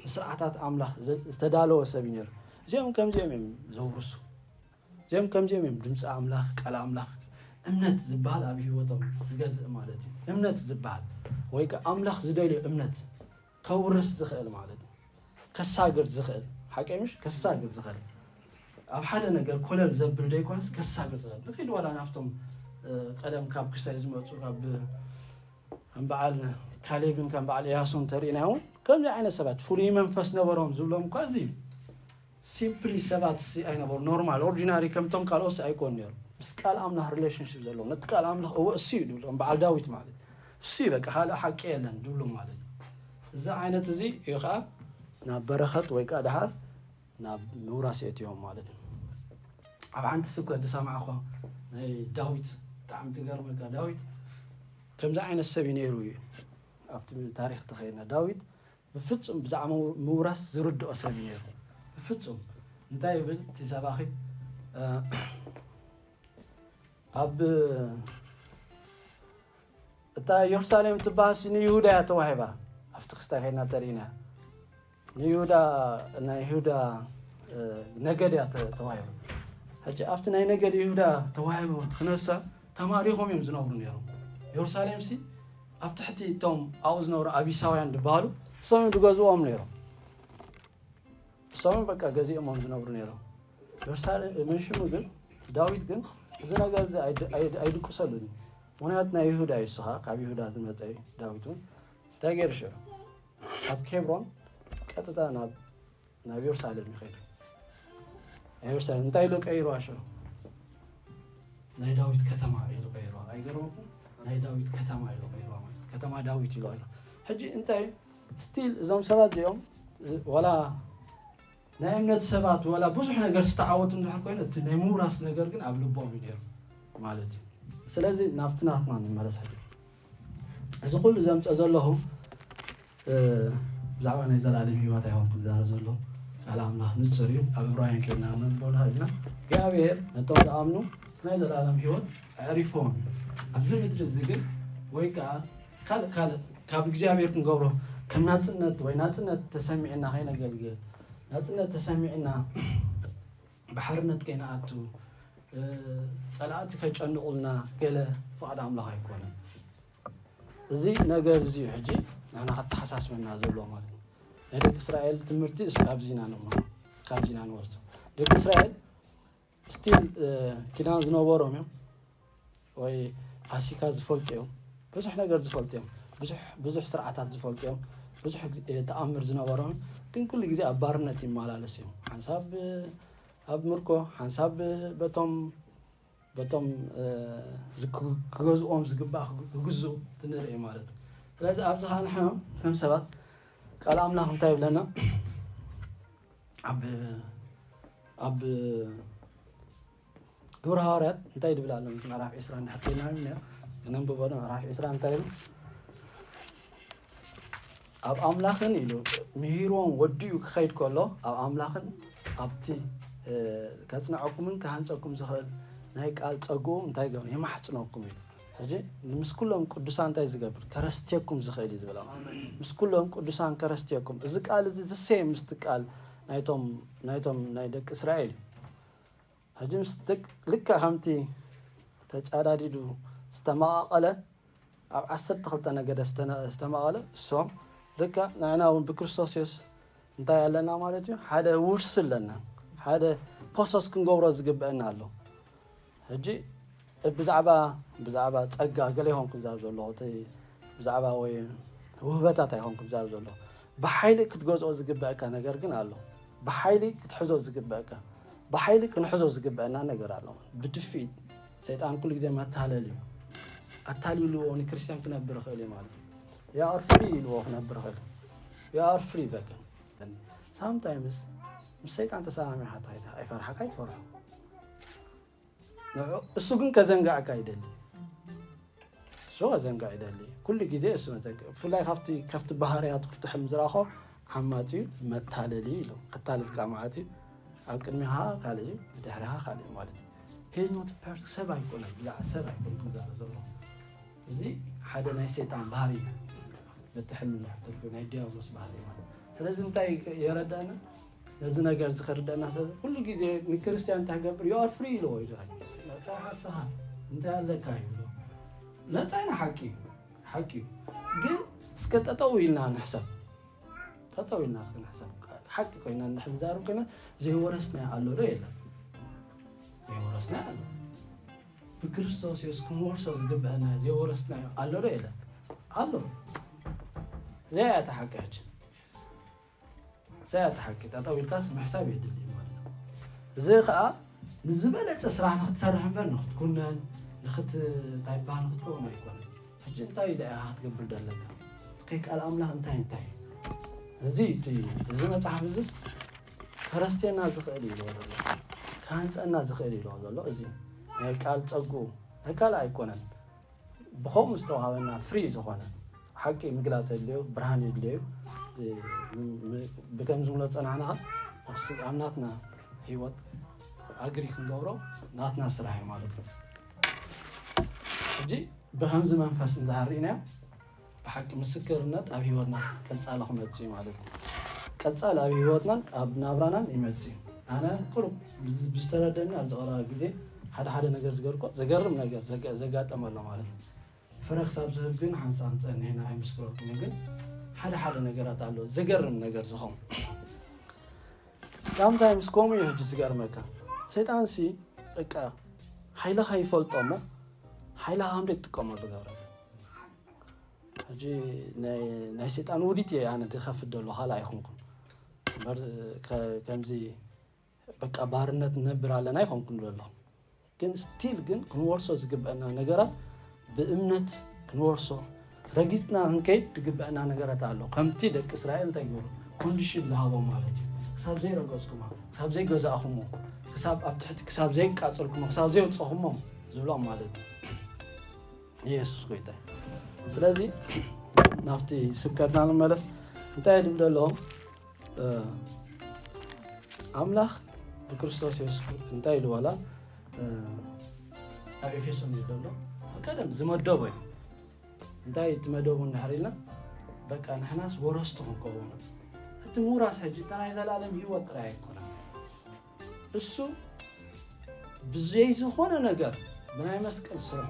ንስርዓታት ኣምላኽ ዝተዳለወ ሰብ እዩ ነይሩ እዚኦም ከምዚኦም እዮም ዘውርሱ እዚኦም ከምዚኦም እዮም ድምፂ ኣምላኽ ቃል ኣምላኽ እምነት ዝበሃል ኣብ ህይወቶም ዝገዝእ ማለት እዩ እምነት ዝበሃል ወይ ከዓ ኣምላኽ ዝደልዮ እምነት ከውርስ ዝኽእል ማለት እዩ ከሳግር ዝኽእል ሓቂ ምሽ ከሳግር ዝኽእል ኣብ ሓደ ነገር ኮለል ዘብል ዘይኮነስ ከሳግር ዝኽእል ንኸይድ ዋላ ናብቶም ቀደም ካብ ክስታይ ዝመፁ ካብ ከም በዓል ካሌብን ከም በዓል እያሱን ተርእናዮ ከምዚ ዓይነት ሰባት ፍሉይ መንፈስ ነበሮም ዝብሎም እኳ እዚ ሲምፕሊ ሰባት ሲ ኣይነበሩ ኖርማል ኦርዲናሪ ከምቶም ካልኦት ኣይኮን ነሩ ምስ ቃል ኣምላኽ ሪሌሽንሽፕ ዘለዎ ነቲ ቃል ኣምላኽ እወ እሱ እዩ ድብሎም በዓል ዳዊት ማለት እሱ በቃ ካልእ ሓቂ የለን ድብሉ ማለት እዚ ዓይነት እዚ እዩ ከዓ ናብ በረኸት ወይ ከዓ ድሓር ናብ ምውራስ የእትዮም ማለት እዩ ኣብ ሓንቲ ስብከት ዝሰማዕኮ ናይ ዳዊት ብጣዕሚ ትገርመካ ዳዊት ከምዚ ዓይነት ሰብ እዩ ነይሩ እዩ ኣብቲ ታሪክ ተኸይድና ዳዊት ብፍጹም ብዛዕባ ምውራስ ዝርድኦ ሰብ እዩ ነይሩ ብፍጹም እንታይ ይብል እቲ ሰባኺ ኣብ እታ ኢየሩሳሌም ትበሃል ንይሁዳ እያ ተዋሂባ ኣብቲ ክስታይ ከይድና ተርእና ንይሁዳ ናይ ይሁዳ ነገድ እያ ተዋሂባ ሕጂ ኣብቲ ናይ ነገድ ይሁዳ ተዋሂቡ ክነሳ ተማሪኾም እዮም ዝነብሩ ነይሮም ኢየሩሳሌም ሲ ኣብ ትሕቲ እቶም ኣብኡ ዝነብሩ ኣቢሳውያን ዝበሃሉ እሶም እዮም ዝገዝኦም ነይሮም እሶም በቃ ገዚኦሞም ዝነብሩ ነይሮም ኢየሩሳሌም መንሽሙ ግን ዳዊት ግን እዚ ነገር እዚ ኣይድቅሰሉን እዩ ምክንያቱ ናይ ይሁዳ እዩ ስኻ ካብ ይሁዳ ዝመፀ ዳዊት እውን እንታይ ገይሩ ሽዑ ካብ ኬብሮን ቀጥታ ናብ ናብ ኢየሩሳሌም ይኸይዱ ኢየሩሳሌም እንታይ ኢሉ ቀይሩ ሽዑ ናይ ዳዊት ከተማ ኢሉ ቀይሩ ኣይገርመኩም ናይ ዳዊት ከተማ ኢሉ ቀይሩ ማለት ከተማ ዳዊት ኢሉ ቀይሩ ሕጂ እንታይ ስቲል እዞም ሰባት እዚኦም ዋላ ናይ እምነት ሰባት ዋላ ብዙሕ ነገር ዝተዓወቱ እንድሕር ኮይኑ እቲ ናይ ምውራስ ነገር ግን ኣብ ልቦም እዩ ነይሩ ማለት እዩ ስለዚ ናብቲ ናትና ንመለስ ሕጂ እዚ ኩሉ ዘምፀ ዘለኹ ብዛዕባ ናይ ዘላለም ህይወት ኣይኮንኩ ዝዛረብ ዘሎ ቃል ኣምላኽ ንፅር እዩ ኣብ እብራውያን ከይድና ነንበሉ ሃልና እግዚኣብሔር ነቶም ዝኣምኑ ናይ ዘላለም ህይወት ኣዕሪፎም ኣብዚ ምድሪ እዚ ግን ወይ ከዓ ካልእ ካልእ ካብ እግዚኣብሔር ክንገብሮ ከም ናፅነት ወይ ናፅነት ተሰሚዕና ከይነገልግል ናፅነት ተሰሚዕና ብሓርነት ከይንኣቱ ጸላእቲ ከጨንቑልና ገለ ፍቓድ ኣምላኽ ኣይኮነን። እዚ ነገር እዚ እዩ ሕጂ ንሕና ከተሓሳስበና ዘለዎ ማለት እዩ። ናይ ደቂ እስራኤል ትምህርቲ እሱ ካብዚ ኢና ንመሃር፣ ካብዚ ኢና ንወስዶ። ደቂ እስራኤል ስቲል ኪዳን ዝነበሮም እዮም ወይ ፋሲካ ዝፈልጡ እዮም። ብዙሕ ነገር ዝፈልጡ እዮም። ብዙሕ ብዙሕ ስርዓታት ዝፈልጡ እዮም። ብዙሕ ግዜ ተኣምር ዝነበሮም፣ ግን ኩሉ ግዜ ኣብ ባርነት ይመላለስ እዮም። ሓንሳብ ኣብ ምርኮ፣ ሓንሳብ በቶም በቶም ክገዝኦም ዝግባእ ክግዝኡ ትንርኢ ማለት እዩ። ስለዚ ኣብዚ ከዓ ንሕና ከም ሰባት ቃል ኣምላኽ እንታይ ይብለና? ኣብ ኣብ ግብረ ሃዋርያት እንታይ ይብል ኣሎ? ምዕራፍ ዕስራ እንድሕር ከይና ነንብቦ። ምዕራፍ ዕስራ እንታይ ይብል? ኣብ ኣምላኽን ኢሉ ምሂርዎም ወዲኡ ክኸይድ ከሎ፣ ኣብ ኣምላኽን ኣብቲ ከጽንዐኩምን ክሃንጸኩም ዝኽእል ናይ ቃል ጸግኡ እንታይ ይገብር? የማሕጽነኩም ኢሉ። ሕጂ ምስ ኩሎም ቅዱሳን እንታይ ዝገብር? ከረስትየኩም ዝኽእል እዩ ዝብል ኣሎ። ምስ ኩሎም ቅዱሳን ከረስትየኩም። እዚ ቃል እዚ ዝሰየ ምስቲ ቃል ናይቶም ናይቶም ናይ ደቂ እስራኤል እዩ። ሕጂ ምስ ደቂ ልክዕ ከምቲ ተጫዳዲዱ ዝተመቓቐለ፣ ኣብ ዓሰርተ ክልተ ነገደ ዝተነ- ዝተመቐለ እሶም ልክዕ ንዕና እውን ብክርስቶስ የሱስ እንታይ ኣለና ማለት እዩ? ሓደ ውርሲ ኣለና። ሓደ ፖሶስ ክንገብሮ ዝግበአና ኣሎ። ሕጂ ብዛዕባ ብዛዕባ ጸጋ ገለ ይኾን ክዛረብ ዘለኹ፣ እቲ ብዛዕባ ወይ ውህበታት ኣይኾን ክዛረብ ዘለኹ። ብሓይሊ ክትገዝኦ ዝግበአካ ነገር ግን ኣሎ። ብሓይሊ ክትሕዞ ዝግበአካ፣ ብሓይሊ ክንሕዞ ዝግበአና ነገር ኣሎ። ብድፍኢት ሰይጣን ኩሉ ግዜ መታለል እዩ። ኣታሊልዎ ንክርስትያን ክነብር ይኽእል እዩ ማለት እዩ። You are free ኢልዎ ክነብር ይኽእል። You are free በቃ። Sometimes ምስ ሰይጣን ተሰማሚዕካ እንታይ ኣይፈርሓካ ኣይትፈርሖ። ንዑ እሱ ግን ከዘንጋዕካ ይደሊ። እሱ ከዘንጋዕ ይደሊ። ኩሉ ግዜ እሱ መዘንጋዕ። ብፍላይ ካብቲ ካብቲ ባህርያቱ ክፍትሕም ዝራኾ ዓማጺ እዩ፣ መታለሊ እዩ ኢሉ። ከታልልካ ማለት እዩ። ኣብ ቅድሚኻ ካልእ እዩ፣ ብድሕሪኻ ካልእ እዩ ማለት እዩ። He's not perfect፣ ሰብ ኣይኮነን፣ ብዛዕባ ሰብ ኣይኮነን ክዛረብ ዘሎ። እዚ ሓደ ናይ ሰይጣን ባህሪ እዩ። በቲ ሕልሚ ዝሕተቱ ናይ ዲያብሎስ ባህሪ ማለት። ስለዚ እንታይ የረዳና? ነዚ ነገር እዚ ከርዳና ሰብ ኩሉ ግዜ ንክርስትያን እንታይ ገብር? You are free ኢልዎ እዩ። መጻይ ሓሳኻ እንታይ ኣለካ ይብሎ። ነጻ ኢና፣ ሓቂ እዩ፣ ሓቂ እዩ። ግን እስከ ጠጠው ኢልና ንሕሰብ። ጠጠው ኢልና እስከ ንሕሰብ። ሓቂ ኮይና እንድሕር ንዛረብ ኮይና ዘይወረስናዮ ኣሎ ዶ የለን? ዘይወረስናዮ ኣሎ። ብክርስቶስ የሱስ ክንወርሶ ዝግበአና ዘይወረስናዮ ኣሎ ዶ የለን? ኣሎ። እዚኣ እያ እታ ሓቂ ሕጂ። እዚኣ እታ ሓቂ። ጠጠው ኢልካስ ምሕሳብ የድሊ እዩ ማለት እዩ። እዚ ኸኣ ንዝበለጸ ስራሕ ንኽትሰርሕ እምበር ንኽትኩነን፣ ንኽት-፣ እንታይ ይበሃል ንኽትከውን ኣይኮነን። ሕጂ እንታይ ኢለ ኢኻ ክትገብር ደለካ? ከይ ቃል ኣምላኽ እንታይ እንታይ እዩ? እዚ እቲ እዚ መጽሓፍ እዚስ ከረስቴና ዝኽእል እዩ ዝብሎ ዘሎ። ክሃንጸና ዝኽእል እዩ ዝብሎ ዘሎ። እዚ ናይ ቃል ጸግኡ ናይ ካልእ ኣይኮነን። ብኸምኡ ዝተዋህበና ፍሪ ዝኾነ ሓቂ ምግላጽ የድልዮ፣ ብርሃን የድልዮ እዩ። እዚ ም-፣ ም-፣ ብከም ዝብሎ ጸናሕና ኸ ኣብ ስ-፣ ኣብ ናትና ህይወት ኣግሪ ክንገብሮ ናትና ስራሕ እዩ ማለት እዩ። ሕጂ ብኸምዚ መንፈስ እንድሕር ርኢናዮ፣ ብሓቂ ምስክርነት ኣብ ህይወትና ቀጻሊ ክመጽእ እዩ ማለት እዩ። ቀጻሊ ኣብ ህይወትናን ኣብ ናብራናን ይመጽእ እዩ። ኣነ ቁሩብ ብዝ-፣ ብዝተረደኒ ኣብዚ ቀረባ ግዜ ሓደ ሓደ ነገር ዝገርኮ-፣ ዘገርም ነገር ዘገ-፣ ዘጋጠመ ኣሎ ማለት እዩ። ፍረ ክሳብ ዝህብ ግን ሓንሳብ ክጸንሕ ኢና ኣይምስክረልኩምን፣ ግን ሓደ ሓደ ነገራት ኣሎ ዘገርም ነገር ዝኾም። Sometimes ከምኡ እዩ ሕጂ ዝገርመካ። ሰይጣንሲ በቃ ሓይልኻ ይፈልጦ እሞ ሓይልኻ ከም ዘይትጥቀመሉ ገብረካ። ሕጂ ናይ ናይ ሰይጣን ውዲት እየ ኣነ ዝኸፍት ዘሎ፣ ካልእ ኣይኮንኩን። እምበር ከ-፣ ከምዚ በቃ ባርነት ንነብር ኣለና ኣይኮንኩን ዘሎ። ግን ስቲል ግን ክንወርሶ ዝግበአና ነገራት ብእምነት ክንወርሶ፣ ረጊጽና ክንከይድ ዝግበአና ነገራት ኣሎ። ከምቲ ደቂ እስራኤል እንታይ ገይሩ? ኮንዲሽን ዝሃቦም ማለት እዩ። ክሳብ ዘይረገጽኩሞ፣ ክሳብ ዘይገዛእኩሞ፣ ክሳብ ኣብ ትሕቲ፣ ክሳብ ዘይቃጸልኩሞ፣ ክሳብ ዘይወጸኹሞ ዝብሎም ማለት እዩ። ኢየሱስ ጎይታ እዩ። ስለዚ ናብቲ ስብከትና ንመለስ። እንታይ ይብል ኣለዎም? እ፣ ኣምላኽ ብክርስቶስ የሱስ እንታይ ኢሉ ዋላ፣ እ፣ ኣብ ኤፌሶን እዩ ዘሎ። ቀደም ዝመደቦ እዩ። እንታይ እቲ መደቡ እንድሕር ኢልና፣ በቃ ንሕናስ ወረስቲ ክንከውን። እቲ ምውራስ ሕጂ እታ ናይ ዘላለም ህይወት ጥራይ ኣይኮነን። እሱ ብዘይ ዝኾነ ነገር ብናይ መስቀል ስርሑ፣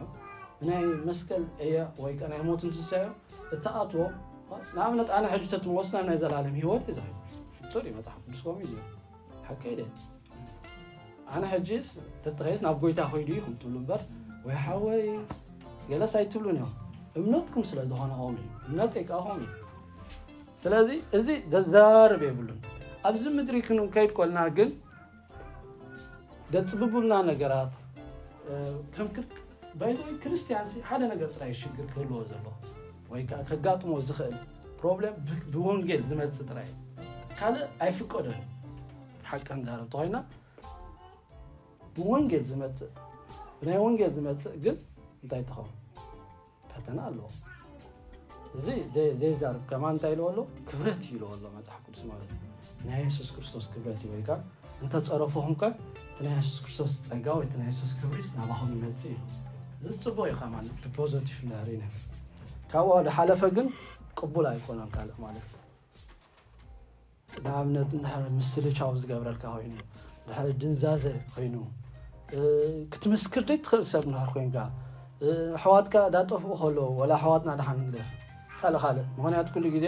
ብናይ መስቀል ዕዮ ወይ ከ ናይ ሞትን ትንሳኤ እትኣትዎ፣ ንኣብነት ኣነ ሕጂ ተትመወስ ናብ ናይ ዘላለም ህይወት እዩ ዝኸይድ። ንጹር እዩ መጽሓፍ ቅዱስ ከምኡ እዩ ዝብል። ሓቂ እዩ። ኣነ ሕጂስ ተተኸይስ ናብ ጎይታ ከይዱ እዩ ከም ትብሉ እምበር፣ ወይ ሓወይ ገለስ ኣይትብሉን እዮም። እምነትኩም ስለ ዝኾነ ከምኡ እዩ። እምነተይ ከኣ ከምኡ እዩ። ስለዚ እዚ ዘዘራርብ የብሉን። ኣብዚ ምድሪ ክንከይድ ኮልና ግን ደጽብቡልና ነገራት፣ እ፣ ከም ክር-፣ ባይዘወይ ክርስቲያን ሲ ሓደ ነገር ጥራይ ሽግር ክህልዎ ዘለዎ ወይ ከ-፣ ከጋጥሞ ዝኽእል ፕሮብለም ብ-፣ ብወንጌል ዝመጽእ ጥራይ እዩ። ካልእ ኣይፍቀዶን። ሓቂ ክንዛረብ ተኾይና ብወንጌል ዝመጽእ፣ ብናይ ወንጌል ዝመጽእ ግን እንታይ ትኸውን? ፈተና ኣለዎ። እዚ ዘይ-፣ ዘይዛርብ ከማን እንታይ ኢልዎ ኣሎ? ክብረት ኢልዎ ኣሎ መጽሓፍ ቅዱስ ማለት እዩ። ናይ የሱስ ክርስቶስ ክብረት እዩ። ወይ ከኣ እንተ ጸረፍኹም ከ እቲ ናይ የሱስ ክርስቶስ ጸጋ ወይ እቲ ናይ የሱስ ክብሪስ ናባኹም ይመጽእ እዩ። እዚ ጽቡቕ እዩ ከማን ብፖዘቲቭ እንድሕር ኢና። ካብኡ ዝሓለፈ ግን ቅቡል ኣይኮነን ካልእ ማለት እዩ። ንኣብነት እንድሕር ምስልቻው ዝገብረልካ ኮይኑ፣ እንድሕር ድንዛዘ ኮይኑ፣ እ፣ ክትምስክር ዘይትኽእል ሰብ እንድሕር ኮይንካ፣ እ፣ ኣሕዋትካ ዳጠፍኡ ከለዉ፣ ወላ ኣሕዋትና ደሓን ንግደፍ። ካልእ ካልእ። ምኽንያቱ ኩሉ ግዜ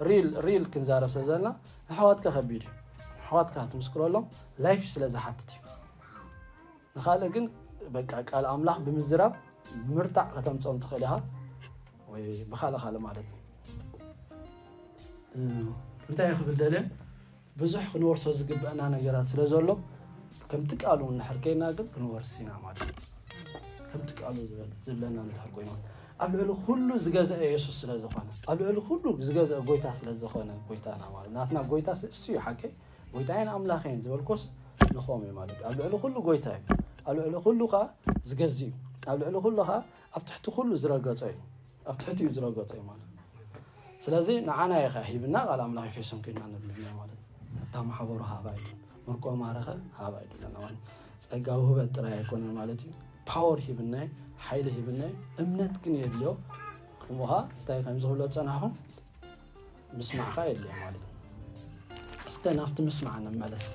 ሪል፣ ሪል ክንዛረብ ስለ ዘለና፣ ንኣሕዋትካ ከቢድ እዩ። ንኣሕዋትካ ክትምስክረሎም ላይፍ ስለ ዝሓትት እዩ። ንኻልእ ግን በቃ ቃል ኣምላኽ ብምዝራብ ብምርታዕ ከተምጽኦም ትኽእል ኢኻ፣ ወይ ብኻልእ ካልእ ማለት እዩ። እ፣ እንታይ ክብል ደልየ፣ ብዙሕ ክንወርሶ ዝግበአና ነገራት ስለ ዘሎ፣ ከምቲ ቃሉ እንድሕር ከይና ግን ክንወርስ ኢና ማለት እዩ። ከምቲ ቃሉ ዝበል-፣ ዝብለና እንድሕር ኮይና፣ ኣብ ልዕሊ ኩሉ ዝገዝአ የሱስ ስለ ዝኾነ፣ ኣብ ልዕሊ ኩሉ ዝገዝአ ጎይታ ስለ ዝኾነ ጎይታና ማለት፣ ናትና ጎይታ ስ-፣ እሱ እዩ ሓቀይ። ጎይታዬን ኣምላኸይን ዝበልኩስ ንኸም እዩ ማለት እዩ። ኣብ ልዕሊ ኩሉ ጎይታ እዩ። ኣብ ልዕሊ ኩሉ ኸኣ ዝገዝእ እዩ። ኣብ ልዕሊ ኩሉ ኸኣ ኣብ ትሕቲ ኩሉ ዝረገጾ እዩ። ኣብ ትሕቲ እዩ ዝረገጾ እዩ ማለት እዩ። ስለዚ ንዓና እዩ ኸኣ ሂብና፣ ቃል ኣምላኽ ኤፌሶን ኮይና ንብልና ማለት እዩ። ነታ ማሕበሩ ሃባ እዩ። ምርኮ ማረኸ ሃባ እዩ ድለና ማለት እዩ። ጸጋ ውህበት ጥራይ ኣይኮነን ማለት እዩ። ፓወር ሂብናይ፣ ሓይሊ ሂብናይ፣ እምነት ግን የድልዮ። ከምኡ ኸኣ እንታይ ከም ዝብሎ ጸናኹም ምስማዕኻ የድልዮ ማለት እዩ። እስከ ናብቲ ምስማዕ ንመለስ።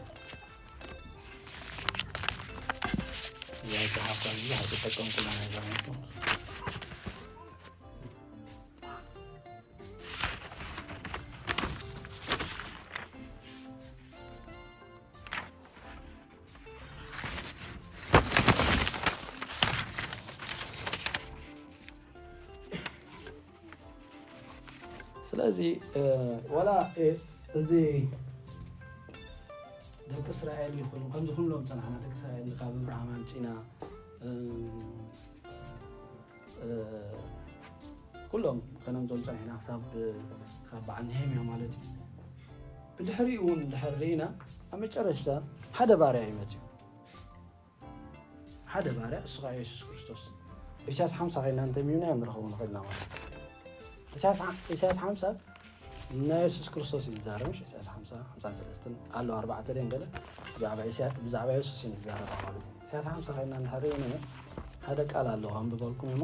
እዛ ዝጸሓፍካ ብዙሕ ኣይተጠቀምኩላ ነገር ነይሩ። ስለዚ፣ እ፣ ዋላ፣ እ፣ እዚ ደቂ እስራኤል ይኹኑ፣ ከምዚ ክንብሎም ጸናሕና፣ ደቂ እስራኤል ካብ ኣብርሃም ኣምጺና፣ እ፣ እ፣ ኩሎም ከነምጾም ጸኒሕና ክሳብ፣ ክሳብ በዓል ነሄምያ ማለት እዩ። ብድሕሪኡ እውን እንድሕር ርኢና፣ ኣብ መጨረሽታ ሓደ ባርያ እዩ መጺኡ። ሓደ ባርያ፣ እሱ ኸዓ የሱስ ክርስቶስ። ኢሳያስ ሓምሳ ኸይድና እንተሚምና ንረኽቦ ንኽእልና ማለት እዩ። ኢሳያስ ሓ-፣ ኢሳያስ ሓምሳ ናይ የሱስ ክርስቶስ እዩ ዝዛረብ፣ ምሽ? ኢሳያስ ሓምሳ፣ ሓምሳን ሰለስተን ኣሎ፣ ኣርባዕተ ድየን ገለ ብዛዕባ ኢሳያስ፣ ብዛዕባ የሱስ እዩ ዝዛረብ ማለት እዩ። ኢሳያስ ሓምሳ ኸይድና እንድሕር ርኢና፣ ሓደ ቃል ኣሎ፣ ከንብበልኩም እሞ።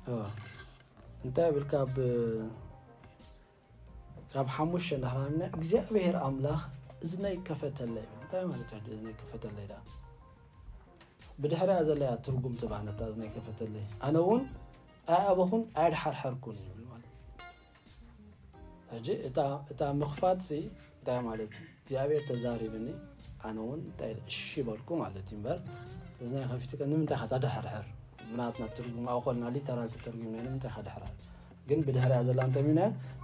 እ፣ እንታይ ይብል ካብ፣ ካብ ሓሙሽተ እንዳሕራምና እግዚኣብሔር ኣምላኽ እዝነይ ከፈተለይ ይብል። እንታይ ማለት እዩ እዝነይ ከፈተለይ ደኣ? ብድሕሪኣ ዘለያ ትርጉም ትባነታ እዝነይ ከፈተለይ። ኣነ እውን ኣየኣበኹን ኣየድሓርሐርኩን ይብል ማለት እዩ። ሕጂ እታ፣ እታ ምኽፋትሲ እንታይ ማለት እዩ? እግዚኣብሔር ተዛሪብኒ፣ ኣነ እውን እንታይ ኢለ እሺ በልኩ ማለት እዩ። እምበር እዝነይ ከፊትካ ንምንታይ ኢኻ ተድሕርሕር? ብናትና ትርጉም ኣብኡ ከልና ሊተራል ተተርጉምና ንምንታይ ኢኻ ድሕርሕር? ግን ብድሕሪኣ ዘላ እንተሚና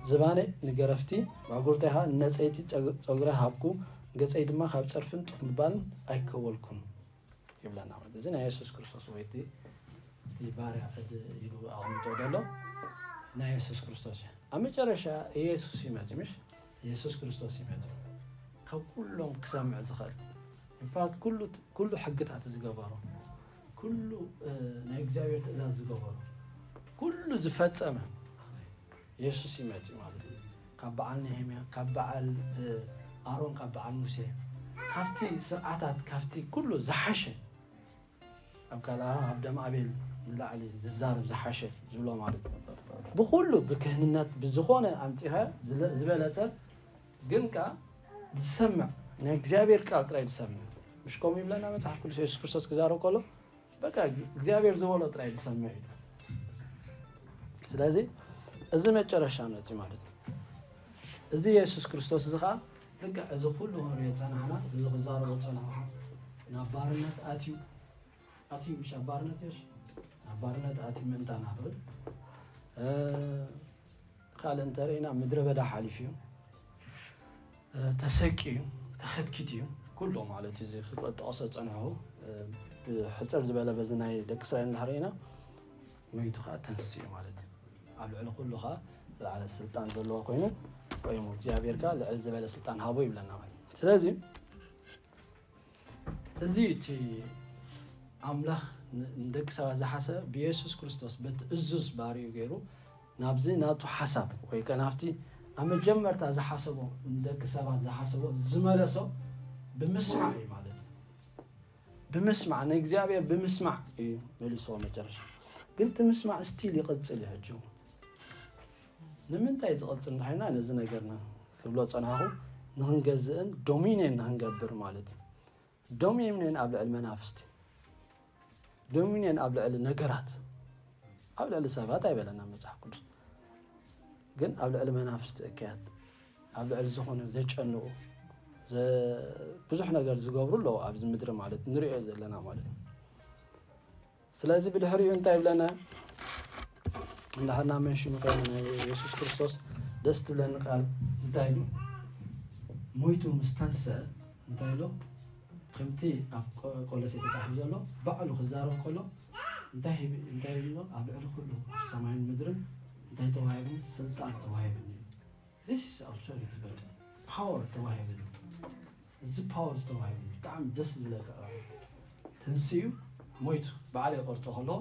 ዝባነይ ንገረፍቲ፣ ማእጉርተይ ኸኣ ንነጸይቲ ጸግ-፣ ጸጉረይ ሃብኩ፣ ገጸይ ድማ ካብ ጸርፍን ጡፍ ምባልን ኣይከወልኩን። ይብለና ማለት እዚ ናይ የሱስ ክርስቶስ ወይ እቲ፣ እቲ ባርያ ዕድ ኢሉ ኣቐሚጦ ዘሎ ናይ የሱስ ክርስቶስ እዩ። ኣብ መጨረሻ ኢየሱስ ይመጽእ፣ ምሽ? ኢየሱስ ክርስቶስ ይመጽእ። ካብ ኩሎም ክሰምዕ ዝኽእል፣ ኢንፋክት ኩሉ፣ ኩሉ ሕግታት ዝገበሮ፣ ኩሉ፣ እ፣ ናይ እግዚኣብሔር ትእዛዝ ዝገበሮ፣ ኩሉ ዝፈጸመ ኢየሱስ ይመጽእ ማለት እዩ። ካብ በዓል ነሄምያ፣ ካብ በዓል ኣሮን፣ ካብ በዓል ሙሴ፣ ካብቲ ስርዓታት፣ ካብቲ ኩሉ ዝሓሸ፣ ኣብ ካልኣ ኣብ ደም ኣቤል ንላዕሊ ዝዛረብ ዝሓሸ ዝብሎ ማለት እዩ። ብኩሉ ብክህንነት ብዝኾነ ኣምፂኻ ዝበለፀ ግን ከኣ ዝሰምዕ ናይ እግዚኣብሔር ቃል ጥራይ ዝሰምዕ። ምሽ ከምኡ ይብለና መፅሓፍ ቅዱስ? የሱስ ክርስቶስ ክዛረብ ከሎ በቃ እግዚኣብሔር ዝበሎ ጥራይ ዝሰምዕ እዩ። ስለዚ እዚ መጨረሻ ነቲ ማለት ነው። እዚ የሱስ ክርስቶስ እዚ ከዓ ልክዕ እዚ ኩሉ ክንሪኦ ጸናሕና፣ እዚ ክዛረቦ ጸናሕ፣ ናብ ባርነት ኣትዩ፣ ኣትዩ ምሽ ኣብ ባርነት እዮስ ናብ ባርነት ኣትዩ ምእንታና ክብል ካልእ እንተርእና ምድረ በዳ ሓሊፉ እዩ። ተሰቂ እዩ፣ ተኸትኪት እዩ። ኩሎ ማለት እዚ ክጠቕሶ ጸንሑ ብሕፅር ዝበለ በዚ ናይ ደቂ እስራኤል እንድሕር ኢና መይቱ ከዓ ተንስኡ ማለት እዩ። ኣብ ልዕሊ ኩሉ ከዓ ዝለዓለ ስልጣን ዘለዎ ኮይኑ ቆይሙ እግዚኣብሔር ከዓ ልዕል ዝበለ ስልጣን ሃቦ ይብለና ማለት እዩ። ስለዚ እዚ እቲ ኣምላኽ ንደቂ ሰባት ዝሓሰበ ብየሱስ ክርስቶስ በቲ እዙዝ ባርዩ ገይሩ ናብዚ ናቱ ሓሳብ ወይ ከ ናብቲ ኣብ መጀመርታ ዝሓሰቦ ንደቂ ሰባት ዝሓሰቦ ዝመለሶ ብምስማዕ እዩ ማለት እዩ። ብምስማዕ ንእግዚኣብሔር ብምስማዕ እዩ መሊስዎ። መጨረሻ ግን እቲ ምስማዕ ስቲል ይቕጽል እዩ። ሕጂ ንምንታይ ዝቕጽል እንድሕና ነዚ ነገርና ክብሎ ጸናኹ ንክንገዝእን ዶሚንየን ንክንገብር ማለት እዩ። ዶሚንየን ኣብ ልዕሊ መናፍስቲ፣ ዶሚንየን ኣብ ልዕሊ ነገራት፣ ኣብ ልዕሊ ሰባት ኣይበለና መጽሓፍ ቅዱስ፣ ግን ኣብ ልዕሊ መናፍስቲ እከያት፣ ኣብ ልዕሊ ዝኾነ ዘጨንቑ ብዙሕ ነገር ዝገብሩ ኣለዉ ኣብዚ ምድሪ ማለት ንሪኦ ዘለና ማለት እዩ። ስለዚ ብድሕሪኡ እንታይ ይብለና? እንዳሕርና መንሽኑ ከይነ ናይ የሱስ ክርስቶስ ደስ ትብለኒ ቃል እንታይ ኢሉ? ሞይቱ ምስ ተንስአ እንታይ ኢሎ? ከምቲ ኣብ ቆሎሴ ተጻሒፉ ዘሎ ባዕሉ ክዛረብ ከሎ እንታይ እንታይ ኢሎ? ኣብ ልዕሊ ኩሉ ኣብ ሰማይን ምድርን እንታይ ተዋሂብኒ? ስልጣን ተዋሂብኒ። This is authority በቃ ፓወር ተዋሂብኒ። እዚ ፓወር ዝተዋሂቡ ብጣዕሚ ደስ ዝብለካ ተንስኡ ሞይቱ በዓል የቆርጦ ከሎ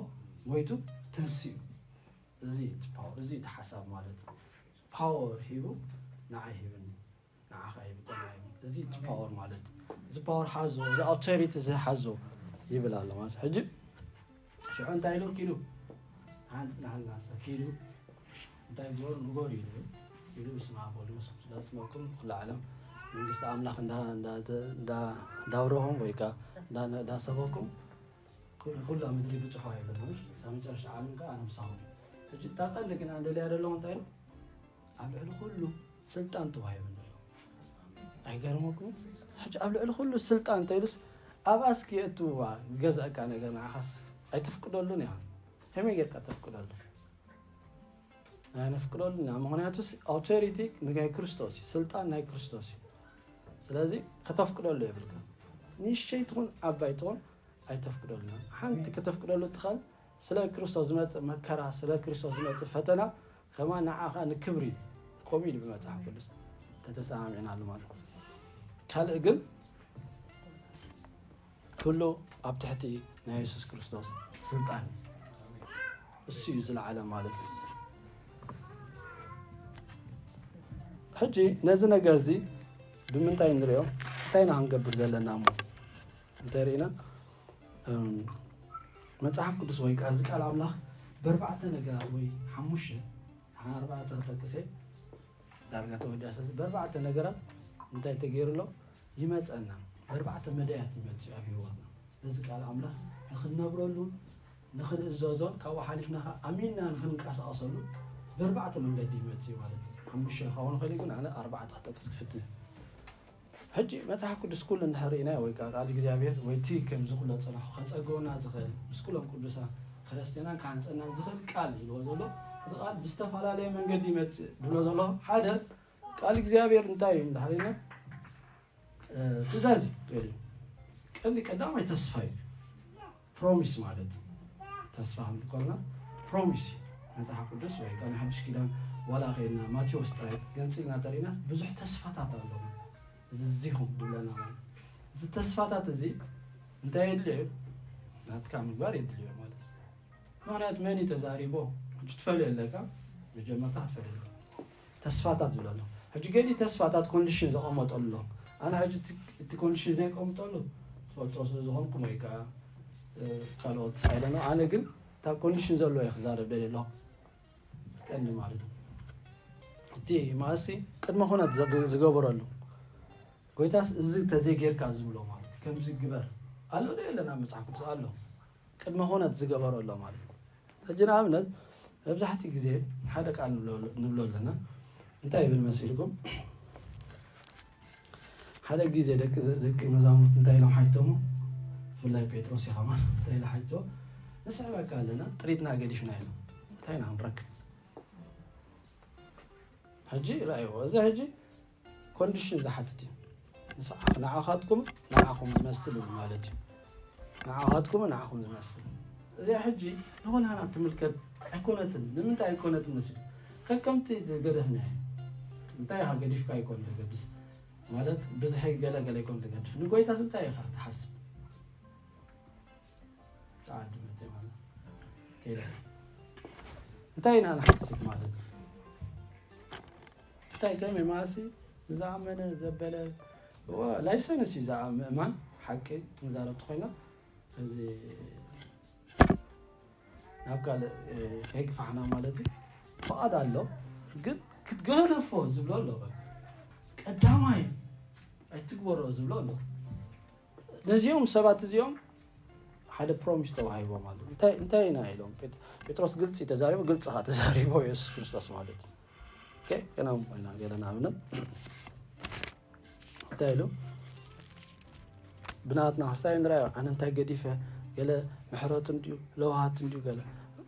ሞይቱ ተንስኡ። እዚ እቲ ፓወር እዚ እቲ ሓሳብ ማለት ፓወር ሂቡ ንዓይ ሂብኒ ንዓኻ ሂቡ ቆልዓ ሂቡ። እዚ እቲ ፓወር ማለት እዚ ፓወር ሓዞ እዚ ኣውቶሪቲ እዚ ሓዞ ይብል ኣሎ ማለት ሕጂ ሽዑ እንታይ ኢሉ ኪዱ ሓንፅናልና ሰብ ኪዱ እንታይ ግበሩ ንገሩ ኢሉ ኢሉ ብስመ ኣብ ወልድ መንፈስ ቅዱስ እንዳጥመቅኩም ኩሉ ዓለም መንግስቲ ኣምላኽ እንዳዳውረኹም ወይ ከዓ እንዳሰበኩም ኩላ ምድሪ ብፅሖ ኣይብለና። እዛ መጨረሻ ዓለም ከዓ ኣነ ምሳኹም። ሕጂ እታ ቀንዲ ግን ኣንደልያ ደለኹ እንታይ እዩ ኣብ ልዕሊ ኩሉ ስልጣን ተዋሂቡ ኣሎ። ኣይገርመኩም? ሕጂ ኣብ ልዕሊ ኩሉ ስልጣን እንተኢሉስ ኣብኣ እስኪ የእትውዋ ዝገዝአካ ነገር ንዓኻስ ኣይተፍቅደሉን ኢኻ። ከመይ ጌርካ ተፍቅደሉ? ኣይነፍቅደሉን ኢና። ምኽንያቱስ ኣውቶሪቲ ናይ ክርስቶስ እዩ፣ ስልጣን ናይ ክርስቶስ እዩ። ስለዚ ከተፍቅደሉ የብልካ። ንእሽተይ ትኹን ዓባይ ትኹን ኣይተፍቅደሉን ኢና። ሓንቲ ከተፍቅደሉ እትኽእል ስለ ክርስቶስ ዝመጽእ መከራ ስለ ክርስቶስ ዝመጽእ ፈተና ከማ ንዓኻ ንክብሪ ከምኡ ኢሉ ብመጽሓፍ ቅዱስ ተተሰማሚዕናሉ ማለት ካልእ ግን ኩሉ ኣብ ትሕቲ ናይ የሱስ ክርስቶስ ስልጣን እሱ እዩ ዝለዓለ ማለት እዩ። ሕጂ ነዚ ነገር እዚ ብምንታይ ንሪኦ እንታይ ኢና ክንገብር ዘለና እሞ እንተሪእና መጽሓፍ ቅዱስ ወይ ከዓ እዚ ቃል ኣምላኽ ብኣርባዕተ ነገራት ወይ ሓሙሽተ ሓና ኣርባዕተ ክጠቅሰ ዳርጋ ተወዲያ ስለዚ ብኣርባዕተ ነገራት እንታይ ተገይሩ ኣሎ ይመፀና ብኣርባዕተ መዳያት ይመፅእ ኣብ ህይወትና እዚ ቃል ኣምላኽ ንክንነብረሉ ንክንእዘዞን ካብኡ ሓሊፍና ከዓ ኣሚንና ንክንንቀሳቀሰሉ ብኣርባዕተ መንገዲ ይመፅእ ማለት እዩ ሓሙሽተ ክኸውን ይኽእል ግን ኣነ ኣርባዕተ ክጠቅስ ክፍትን ሕጂ መጽሓፍ ቅዱስ ኩሉ እንድሕር ርኢናዮ ወይ ከዓ ቃል እግዚኣብሔር ወይ እቲ ከም ዝኹሎ ጽናሑ ከጸግወና ዝኽእል ምስ ኩሎም ቅዱሳን ክርስትያናን ክሃንጸና ዝኽእል ቃል ይብሎ ዘሎ እዚ ቃል ብዝተፈላለየ መንገዲ ይመጽእ ዝብሎ ዘሎ ሓደ ቃል እግዚኣብሔር እንታይ እዩ እንድሕር ርኢና ትእዛዝ እዩ ቀንዲ ቀዳማይ ተስፋ እዩ ፕሮሚስ ማለት ተስፋ ክንብል ከለና ፕሮሚስ እዩ መፅሓፍ ቅዱስ ወይ ከዓ ናይ ሓዱሽ ኪዳን ዋላ ከይድና ማቴዎስ ጥራይ ገንፂልና ተሪእና ብዙሕ ተስፋታት ኣለዎ እዚ እዚኹም ድብለና ማለት እዚ ተስፋታት እዚ እንታይ የድልዮ እዩ ናትካ ምግባር የድልዮ ማለት ምክንያቱ መን እዩ ተዛሪቦ ትፈልዮ ኣለካ መጀመርታ ክትፈልዮ ተስፋታት ዝብለሉ። ሕጂ ገሊ ተስፋታት ኮንዲሽን ዘቐመጠሉ ኣሎ። ኣነ ሕጂ እቲ ኮንዲሽን ዘይቀምጠሉ ትፈልጦ ስለ ዝኾንኩም ወይ ከዓ ካልኦት ኣይደነ። ኣነ ግን እታ ኮንዲሽን ዘለዎ እየ ክዛረብ ደልየ ኣለኹ። ቀንዲ ማለት እዩ እቲ ማእሲ ቅድመ ኩነት ዝገበረሉ ጎይታስ እዚ ተዘይጌርካ ዝብሎ ማለት ከምዚ ግበር ኣሎ ዶ የለን ኣብ መፅሓፍ ቅዱስ ኣሎ። ቅድመ ኩነት ዝገበሮ ኣሎ ማለት እዩ። ሕጂ ንኣብነት መብዛሕትኡ ግዜ ሓደ ቃል ንብሎ ኣለና። እንታይ ይብል መሲልኩም? ሓደ ግዜ ደቂ ደቂ መዛሙርት እንታይ ኢሎም ሓይቶሞ? ብፍላይ ጴጥሮስ እዩ ከማን እንታይ ኢለ ሓይቶ? ንስዕበካ ኣለና ጥሪትና ገዲፍና ኢሎም። እንታይ ኢና ክንረክብ? ሕጂ ራእይዎ እዚ ሕጂ ኮንዲሽን ዝሓትት እዩ። ንዓኻትኩም ንዓኹም ዝመስል እዩ ማለት እዩ። ንዓኻትኩም ንዓኹም ዝመስል እዚኣ ሕጂ ንኾናና ትምልከት ኣይኮነትን። ንምንታይ ኣይኮነትን መስል ከከምቲ ዝገደፍና እንታይ ኢኻ ገዲፍካ ኣይኮን ዘገድስ ማለት ብዝሒ ገለ ገለ ኣይኮን ዘገድፍ ንጎይታስ እንታይ ኢኻ ትሓስብ? ጸዓዱ መጽእ ማለት ከይደ እንታይ ኢና ንሓስብ ማለት እንታይ ከም ማሲ ዝኣመነ ዘበለ ላይሰንስ እዩ ዝኣ ምእማን ሓቂ ንዛረብ ተኮይና እዚ ናብ ካልእ ከይግፋሕና ማለት እዩ። ፍቓድ ኣሎ ግን ክትገደፎ ዝብሎ ኣሎ። ቀዳማይ ኣይትግበሮ ዝብሎ ኣሎ። ነዚኦም ሰባት እዚኦም ሓደ ፕሮሚስ ተዋሂቦም ኣሎ። እንታይ ኢና ኢሎም ጴጥሮስ ግልፂ ተዛሪቦ ግልፂ ካ ተዛሪቦ የሱስ ክርስቶስ ማለት እዩ። ከናም ኮይና ገለ ንኣብነት እንታይ ኢሉ ብናትና ክስታይ ንራዮ ኣነ እንታይ ገዲፈ ገለ ምሕረቱ እንድዩ ለውሃት እንድዩ ገለ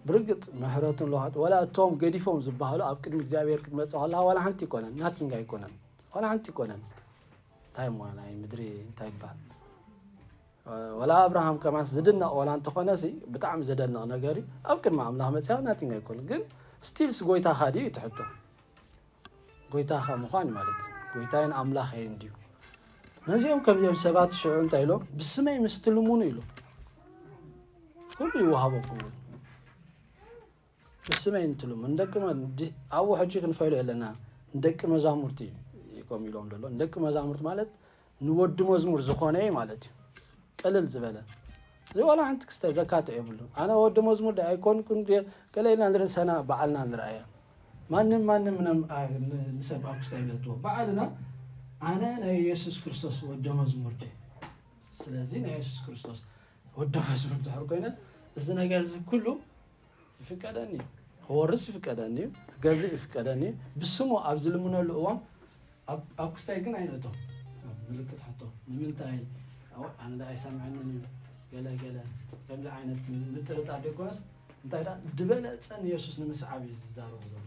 ብርግጥ ምሕረቱን ለውሃት ወላ እቶም ገዲፎም ዝበሃሉ ኣብ ቅድሚ እግዚኣብሔር ክትመፅእ ከለካ ዋላ ሓንቲ ይኮነን ናቲንግ ኣይኮነን ዋላ ሓንቲ ይኮነን እንታይ እሞ ናይ ምድሪ እንታይ ይበሃል ወላ ኣብርሃም ከማንስ ዝድነቕ ወላ እንተኾነ ሲ ብጣዕሚ ዘደንቕ ነገር እዩ ኣብ ቅድሚ ኣምላኽ መፅያ ናቲንግ ኣይኮነ ግን ስቲልስ ጎይታኻ ድዩ እዩ ትሕቶ ጎይታኻ ምዃን ማለት እዩ ጎይታይን ኣምላኸይን ድዩ ነዚኦም ከምዚኦም ሰባት ሽዑ እንታይ ኢሎም ብስመይ ምስ ትልምኑ ኢሉ ኩሉ ይወሃበኩም ብስመይ እንትልሙ ንደቂ ኣብኡ ሕጂ ክንፈሉ ኣለና ንደቂ መዛሙርቲ እዩ ከም ኢሎም ዘሎ ንደቂ መዛሙርቲ ማለት ንወዲ መዝሙር ዝኾነ እዩ ማለት እዩ ቅልል ዝበለ እዚ ዋላ ሓንቲ ክስተ ዘካትዕ የብሉ ኣነ ወዲ መዝሙር ደ ኣይኮንኩን ገለ ኢልና ንርእሰና በዓልና ንረኣያ ማንም ማንም ንሰብ ኣብ ክስታይ ይበልትዎ በዓልና ኣነ ናይ የሱስ ክርስቶስ ወዲ መዝሙር ደ ስለዚ ናይ የሱስ ክርስቶስ ወዲ መዝሙር ድሕር ኮይነ እዚ ነገር እዚ ኩሉ ይፍቀደኒ ክወርስ ይፍቀደኒ ክገዝእ ይፍቀደኒ ብስሙ ኣብ ዝልምነሉ እዋን ኣብ ክስታይ ግን ኣይነእቶ ምልክት ሕቶ ንምንታይ ኣነ ኣይሰምዐንን እዩ ገለ ገለ ከምዚ ዓይነት ምጥርጣር ደይኮነስ እንታይ ዳ ዝበለፀ ንየሱስ ንምስዓብ እዩ ዝዛረቡ ዘሎ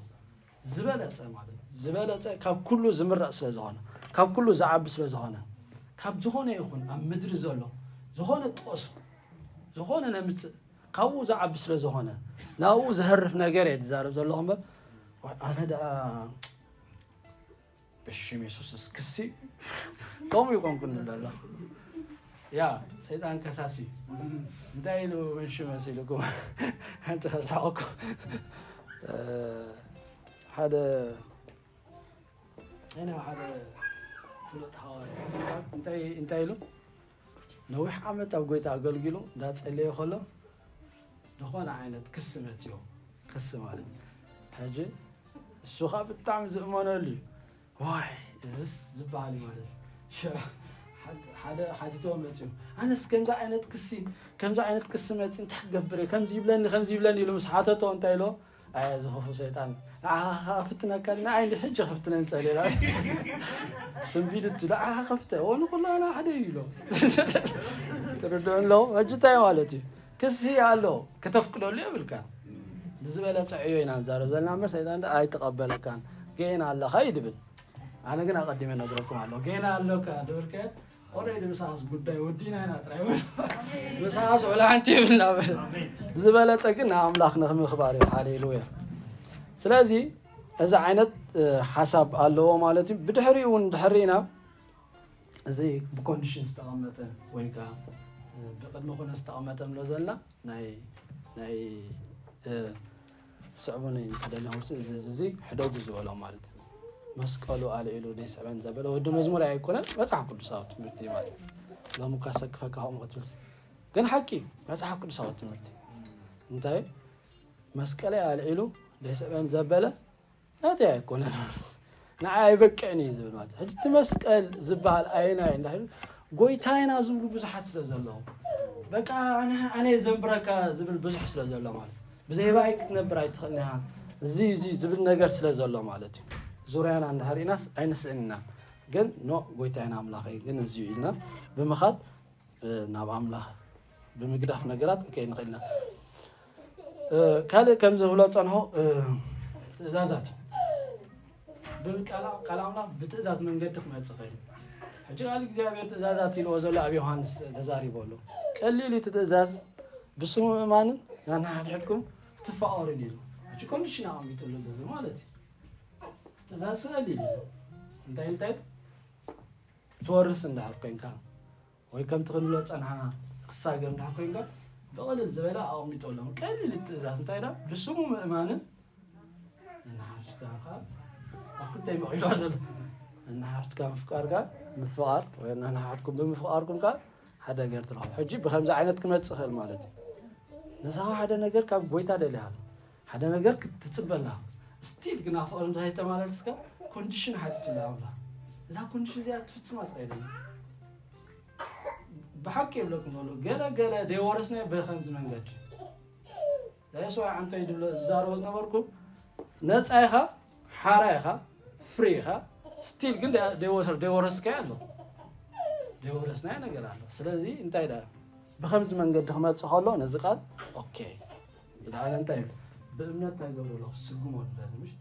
ዝበለፀ ማለት ዝበለፀ ካብ ኩሉ ዝምረፅ ስለ ዝኾነ ካብ ኩሉ ዝዓቢ ስለ ዝኾነ ካብ ዝኾነ ይኹን ኣብ ምድሪ ዘሎ ዝኾነ ጦስ ዝኾነ ነምፅእ ካብኡ ዝዓቢ ስለ ዝኾነ ናብኡ ዝህርፍ ነገር እየ ዝዛረብ ዘለኹ እምበር ኣነ ደኣ ብሽም የሱስ እስክሲ ከምኡ ይቆምኩ ንብል ኣለኹ ያ ሰይጣን ከሳሲ እንታይ ኢሉ ምንሹ መሲልኩም ሓንቲ ከስሓቁ ሓደ ናይ ሓደ ፍሉጥ ሃዋርያ እንታይ ኢሉ ነዊሕ ዓመት ኣብ ጎይታ ኣገልጊሉ እንዳጸለየ ከሎ ዝኾነ ዓይነት ክሲ መፅዮ ክሲ ማለት ሕጂ እሱ ከዓ ብጣዕሚ ዝእመነሉ እዩ ዋይ እዝስ ዝበሃል እዩ ማለት ሓደ ሓቲትዎ መፅዩ ኣነስ ከምዚ ዓይነት ክሲ ከምዚ ዓይነት ክሲ መፂ እንታይ ክገብር እየ ከምዚ ይብለኒ ከምዚ ይብለኒ ኢሉ ምስ ሓተቶ እንታይ ኢሎ ኣየ ዝኸፉ ሰይጣን ንዓኻ ከዓ ክፍትነካ ንዓይ እንዲ ሕጂ ክፍትነን ፀሊላ ስንቢድ እትሉ ዓኻ ከፍተ ወንኩላና ሓደ እዩ ኢሎ ትርድኦ ኣለዉ ሕጂ እንታይ ማለት እዩ ክሲ ኣሎ ከተፍቅደሉ የብልካ ብዝበለፀ ዕዮ ኢና ንዛረብ ዘለና እምበር ሰይጣን ኣይተቐበለካን ጌና ኣለኻ እዩ ድብል ኣነ ግን ኣቐዲመ ነግረኩም ኣለኹ ጌና ኣለካ ድብልከ ኦሬዲ ምሳስ ጉዳይ ወዲና ኢና ጥራይ ምሳስ ወላ ሓንቲ የብልና በለ ዝበለፀ ግን ንኣምላኽ ንክምኽባር እዩ ሃሌሉያ ስለዚ እዚ ዓይነት ሓሳብ ኣለዎ ማለት እዩ ብድሕሪኡ እውን ድሕሪና እዚ ብኮንዲሽን ዝተቐመጠ ወይ ከዓ ብቅድሚ ኩነ ዝተቐመጠ ንብሎ ዘለና ናይ ናይ ስዕቡኒ ተደሊ ውፅእ እዚ ሕደጉ ዝበሎም ማለት እዩ መስቀሉ ኣልዒሉ ደይስዕበን ዘበለ ወዲ መዝሙር ኣይኮነን፣ መጽሓፍ ቅዱሳዊ ትምህርቲ ማለት እዩ። ሎም እኳ ሰክፈካ ከምኡ ክትብል ግን ሓቂ እዩ፣ መጽሓፍ ቅዱሳዊ ትምህርቲ እንታይ መስቀለይ ኣልዒሉ ደይስዕበን ዘበለ ናተይ ኣይኮነን፣ ንዓይ ኣይበቅዕን እዩ ዝብል ማለት። ሕጂ እቲ መስቀል ዝበሃል ኣየናይ እንዳ ጎይታይና ዝብሉ ብዙሓት ስለ ዘለዉ፣ በቃ ኣነ ኣነ ዘንብረካ ዝብል ብዙሕ ስለ ዘሎ ማለት፣ ብዘይባይ ክትነብር ኣይትኽእልን ኢኻ፣ እዚ እዚ ዝብል ነገር ስለ ዘሎ ማለት እዩ። ዙርያና እንዳሃሪእናስ ኣይንስእን ኢና። ግን ኖ ጎይታይና ኣምላኸይ ግን እዚ ኢልና ብምኻድ ናብ ኣምላኽ ብምግዳፍ ነገራት ክንከይድ ንኽእል ኢና። ካልእ ከም ዝብሎ ጸንሖ ትእዛዛት እዩ። ብቃል ኣምላኽ ብትእዛዝ መንገዲ ክመጽእ ኸእል። ሕጂ ቃል እግዚኣብሔር ትእዛዛት ኢልዎ ዘሎ ኣብ ዮሃንስ ተዛሪቦ ኣሎ። ቀሊል እቲ ትእዛዝ ብስሙ ምእማንን ናናሓድሕድኩም ክትፋቐሩን ኢሉ። ሕጂ ኮንዲሽን ኣቐሚጥሉ እዚ ማለት እዩ። ትእዛዝ ቀሊል እዩ። እንታይ እንታይ ትወርስ እንዳሃብ ኮንካ ወይ ከምቲ ክንብሎ ጸንሓና ክሳገር እንድሕር ኮይንካ ብቕልል ዝበለ ኣቐሚጦ ኣለኹ። ቀሊል ትእዛዝ እንታይ ዳ ብስሙ ምእማንን ንሓድካ ከዓ ኣብ ክልተ ይመቒሉ ዘሎ ንሓድካ ምፍቃርካ ምፍቓር ወይ ንሓድኩም ብምፍቓርኩም ከዓ ሓደ ነገር ትረኽቡ። ሕጂ ብከምዚ ዓይነት ክመጽእ ይኽእል ማለት እዩ። ንስኻ ሓደ ነገር ካብ ጎይታ ደሊኻ ሓደ ነገር ክትጽበላ ስቲል ግን ኣብ ፍቕሪ እንድሕር ተማላልስካ ኮንዲሽን ሓቲቱላ ኣምላኽ እዛ ኮንዲሽን እዚኣ ክትፍጽማ ትኽእል ብሓቂ የብለኩም ዘሎ ገለ ገለ ደይወረስናዮ ብኸምዚ መንገዲ ዳይስዋ ዓንተይ ድብሎ ዝዛረቦ ዝነበርኩ ነፃ ኢኻ ሓራ ኢኻ ፍሪ ኢኻ ስቲል ግን ደይወረስካዮ ኣሎ ደይወረስናዮ ነገር ኣሎ ስለዚ እንታይ ዳ ብኸምዚ መንገዲ ክመፅእ ከሎ ነዚ ቃል ኦኬ ኢለ ኣነ እንታይ ብእምነት እንታይ ገብረሎ ስጉሞ ኣለኒ ምሽ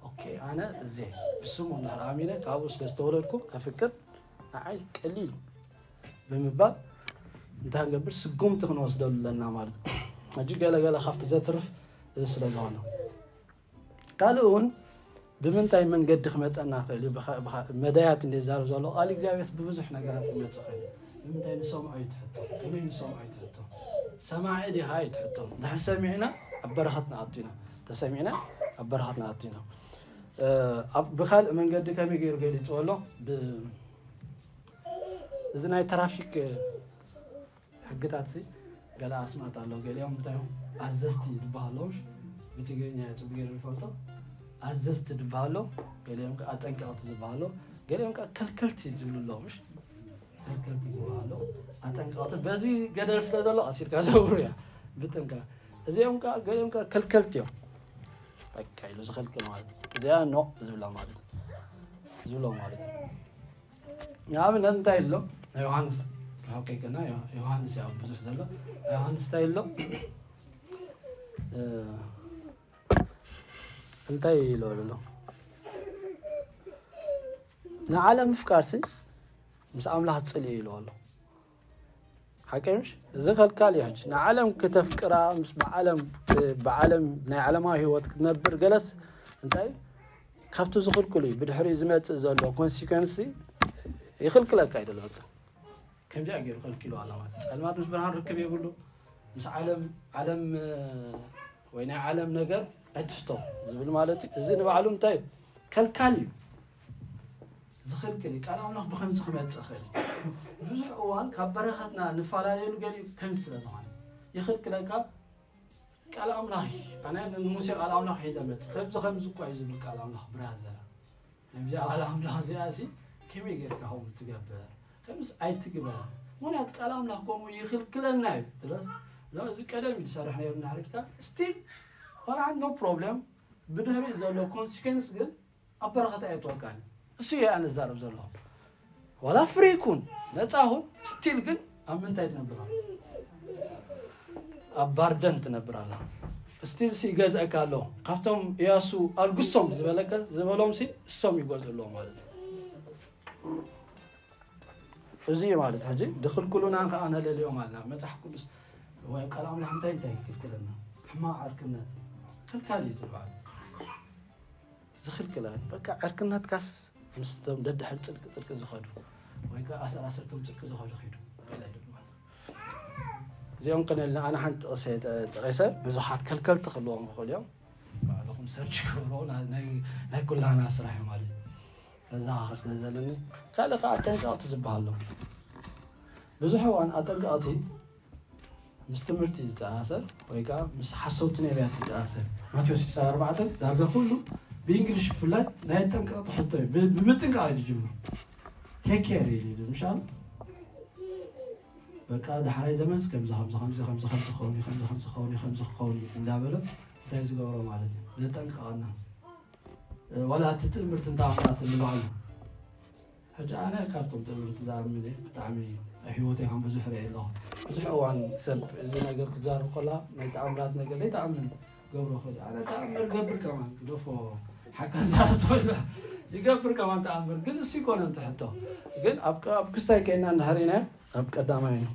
ኦኬ ኣነ እዜ ብስሙ እንዳር ኣሚነ ካብኡ ስለ ዝተወለድኩ ከፍቅር ንዓይ ቀሊል ብምባል እንታይ ንገብር ስጉምቲ ክንወስደሉ ኣለና ማለት እዩ። ሕጂ ገለገለ ካብቲ ዘትርፍ እዚ ስለ ዝኾነ ካልእ እውን ብምንታይ መንገዲ ክመፀና ክእል እዩ መዳያት እንደ ዛረብ ዘሎ ቃል እግዚኣብሔር ብብዙሕ ነገራት ክመፅእ ክእል ንምንታይ ንሰምዖ እዩ ትሕቶ ከመይ ንሰምዖ እዩ ትሕቶ ሰማዒ ዲኻ እዩ ትሕቶ እንድሕር ሰሚዕና ኣብ በረኸት ንኣቱ ኢና ተሰሚዕና ኣብ በረኸት ንኣቱ ኢና ብካልእ መንገዲ ከመይ ገይሩ ገሊፅዎ ኣሎ እዚ ናይ ትራፊክ ሕግታት ሲ ገለ ኣስማት ኣሎ ገሊኦም እንታይ እዮም ኣዘዝቲ ዝበሃሉ ብትግርኛ ጽቡቅ ገይሩ ይፈልጦ ኣዘዝቲ ዝበሃሉ ገሊኦም ከዓ ኣጠንቀቅቲ ዝበሃሉ ገሊኦም ከዓ ከልከልቲ ዝብሉ ኣለዉ ምሽ ከልከልቲ ዝበሃሉ ኣጠንቀቅቲ በዚ ገደል ስለ ዘሎ ቀሲልካ ዘውር እያ ብጥንቃ እዚኦም ከዓ ገሊኦም ከዓ ከልከልቲ እዮም በቃ ኢሉ ዝኸልክል ማለት እዚኣ ኖ ዝብላ ማለት ዝብሎ ማለት እዩ ንኣብነት እንታይ ኣሎ ናይ ዮሃንስ ሓቀይቅና ዮሃንስ ያው ብዙሕ ዘሎ ናይ ዮሃንስ እንታይ ኣሎ እንታይ ኢሎ ኣሎ ንዓለም ምፍቃርሲ ምስ ኣምላኽ ጽልኢ ኢሎ ኣሎ ሓቀይ ምሽ እዚ ከልካል እዩ ሕጂ ንዓለም ክተፍቅራ ምስ ብዓለም ብዓለም ናይ ዓለማዊ ህይወት ክትነብር ገለስ እንታይ ካብቲ ዝኽልክሉ እዩ ብድሕሪኡ ዝመፅእ ዘሎ ኮንሲኮንሲ ይኽልክለካ እዩ ደለካ ከምዚኣ ገይሩ ከልኪሉ ኣላ ማለት ጸልማት ምስ ብርሃን ርክብ የብሉ ምስ ዓለም ዓለም ወይ ናይ ዓለም ነገር ዕትፍቶ ዝብል ማለት እዩ እዚ ንባዕሉ እንታይ ከልካል እዩ ዝኽልክል እዩ ቃል ኣምላኽ ብኸምዚ ክመፅእ ይኽእል ብዙሕ እዋን ካብ በረኸትና ንፈላለየሉ ገሊኡ ከምዚ ስለ ዝኾነ ይኽልክለካ ቃል ኣምላኽ ኣነ ንሙሴ ቃል ኣምላኽ ሒዘ መፅእ ከምዚ ከምዚ እኳ እዩ ዝብል ቃል ኣምላኽ ብራዘር ነብዚኣ ቃል ኣምላኽ እዚኣ ሲ ከመይ ጌርካ ከምኡ ትገብር ከምስ ኣይትግበር ምክንያት ቃል ኣምላኽ ከምኡ ይኽልክለና እዩ ስለዚ እዚ ቀደም እዩ ዝሰርሕ ነይሩ እናሕሪድካ ስቲል ዋላ ሓንቲ ኖ ፕሮብለም ብድሕሪኡ ዘሎ ኮንሲኮንስ ግን ኣብ በረኸት ኣየትወርካን እሱ እየ ኣነ ዝዛረብ ዘለኹ ዋላ ፍሪ ይኩን ነፃ ሁን ስቲል ግን ኣብ ምንታይ ትነብር ኣብ ባርደን ትነብር ኣላ ስቲል ሲ ይገዝአካ ኣሎ ካብቶም እያሱ ኣልግሶም ዝበለከ ዝበሎም ሲ እሶም ይገዝኡ ኣለዎ ማለት እዩ እዚ ማለት ሕጂ ድኽልክሉና ከዓ ነለልዮም ኣለና መፅሓፍ ቅዱስ ወይ ቃል ኣምላኽ እንታይ እንታይ ይክልክለና ሕማቕ ዕርክነት ከልካል እዩ ዝበሃል ዝኽልክል በቃ ዕርክነትካስ ምስቶም ደድሕር ፅድቂ ፅድቂ ዝኸዱ ወይ ከዓ ኣሰር ኣሰር ከም ፅድቂ ዝኸዱ ኪዱ እዚኦም ከነልና ኣነ ሓንቲ ጥቕሰ ጠቐሰ ብዙሓት ከልከልቲ ክህልዎም ይኽእሉ እዮም ባዕልኹም ሰርች ክብሮ ናይ ኩላና ስራሕ ማለት እዩ ከዘኻኽር ስለ ዘለኒ። ካልእ ከዓ ኣጠንቀቕቲ ዝበሃሉ ብዙሕ እዋን ኣጠንቀቕቲ ምስ ትምህርቲ ዝተኣሳሰር ወይ ከዓ ምስ ሓሰውቲ ነቢያት ዝተኣሳሰር። ማቴዎስ ዕስራን ኣርባዕተን ዳርጋ ኩሉ ብእንግሊሽ ብፍላይ ናይ ኣጠንቀቕቲ ሕቶ እዩ። ብ- ብምጥንቃቕ እዩ ዝጅምር። ቴክ ኬር ኢሉ ኢሉ ምሻል በቃ ዳሕራይ ዘመንስ ከምዚ ከምዚ ከምዚ ከምዚ ከምዚ ክኸውን እዩ ከምዚ ከምዚ ክኸውን እዩ ከምዚ ክኸውን እዩ እንዳበለ እንታይ ዝገብሮ ማለት እዩ ዘጠንቀቐና። ዋላ እቲ ትእምርት እንተ ኣምራት ንባዕሉ ሕጂ ኣነ ካብቶም ትእምርት ዝኣምን እየ። ብጣዕሚ ኣብ ህይወተይ ከም ብዙሕ ርአ ኣለኹ። ብዙሕ እዋን ሰብ እዚ ነገር ክዛረብ ከላ ናይ ተኣምራት ነገር ዘይተኣምን ገብሮ ክእል ኣነ ተኣምር ገብር ከማን ግደፎ ሓቂ ዛረብ ትኽእል ይገብር ከማን ተኣምር ግን እሱ ይኮነ እንተ ሕቶ ግን ኣብ ኣብ ክስታይ ከይና እንድሕር ኢና ኣብ ቀዳማይ ነው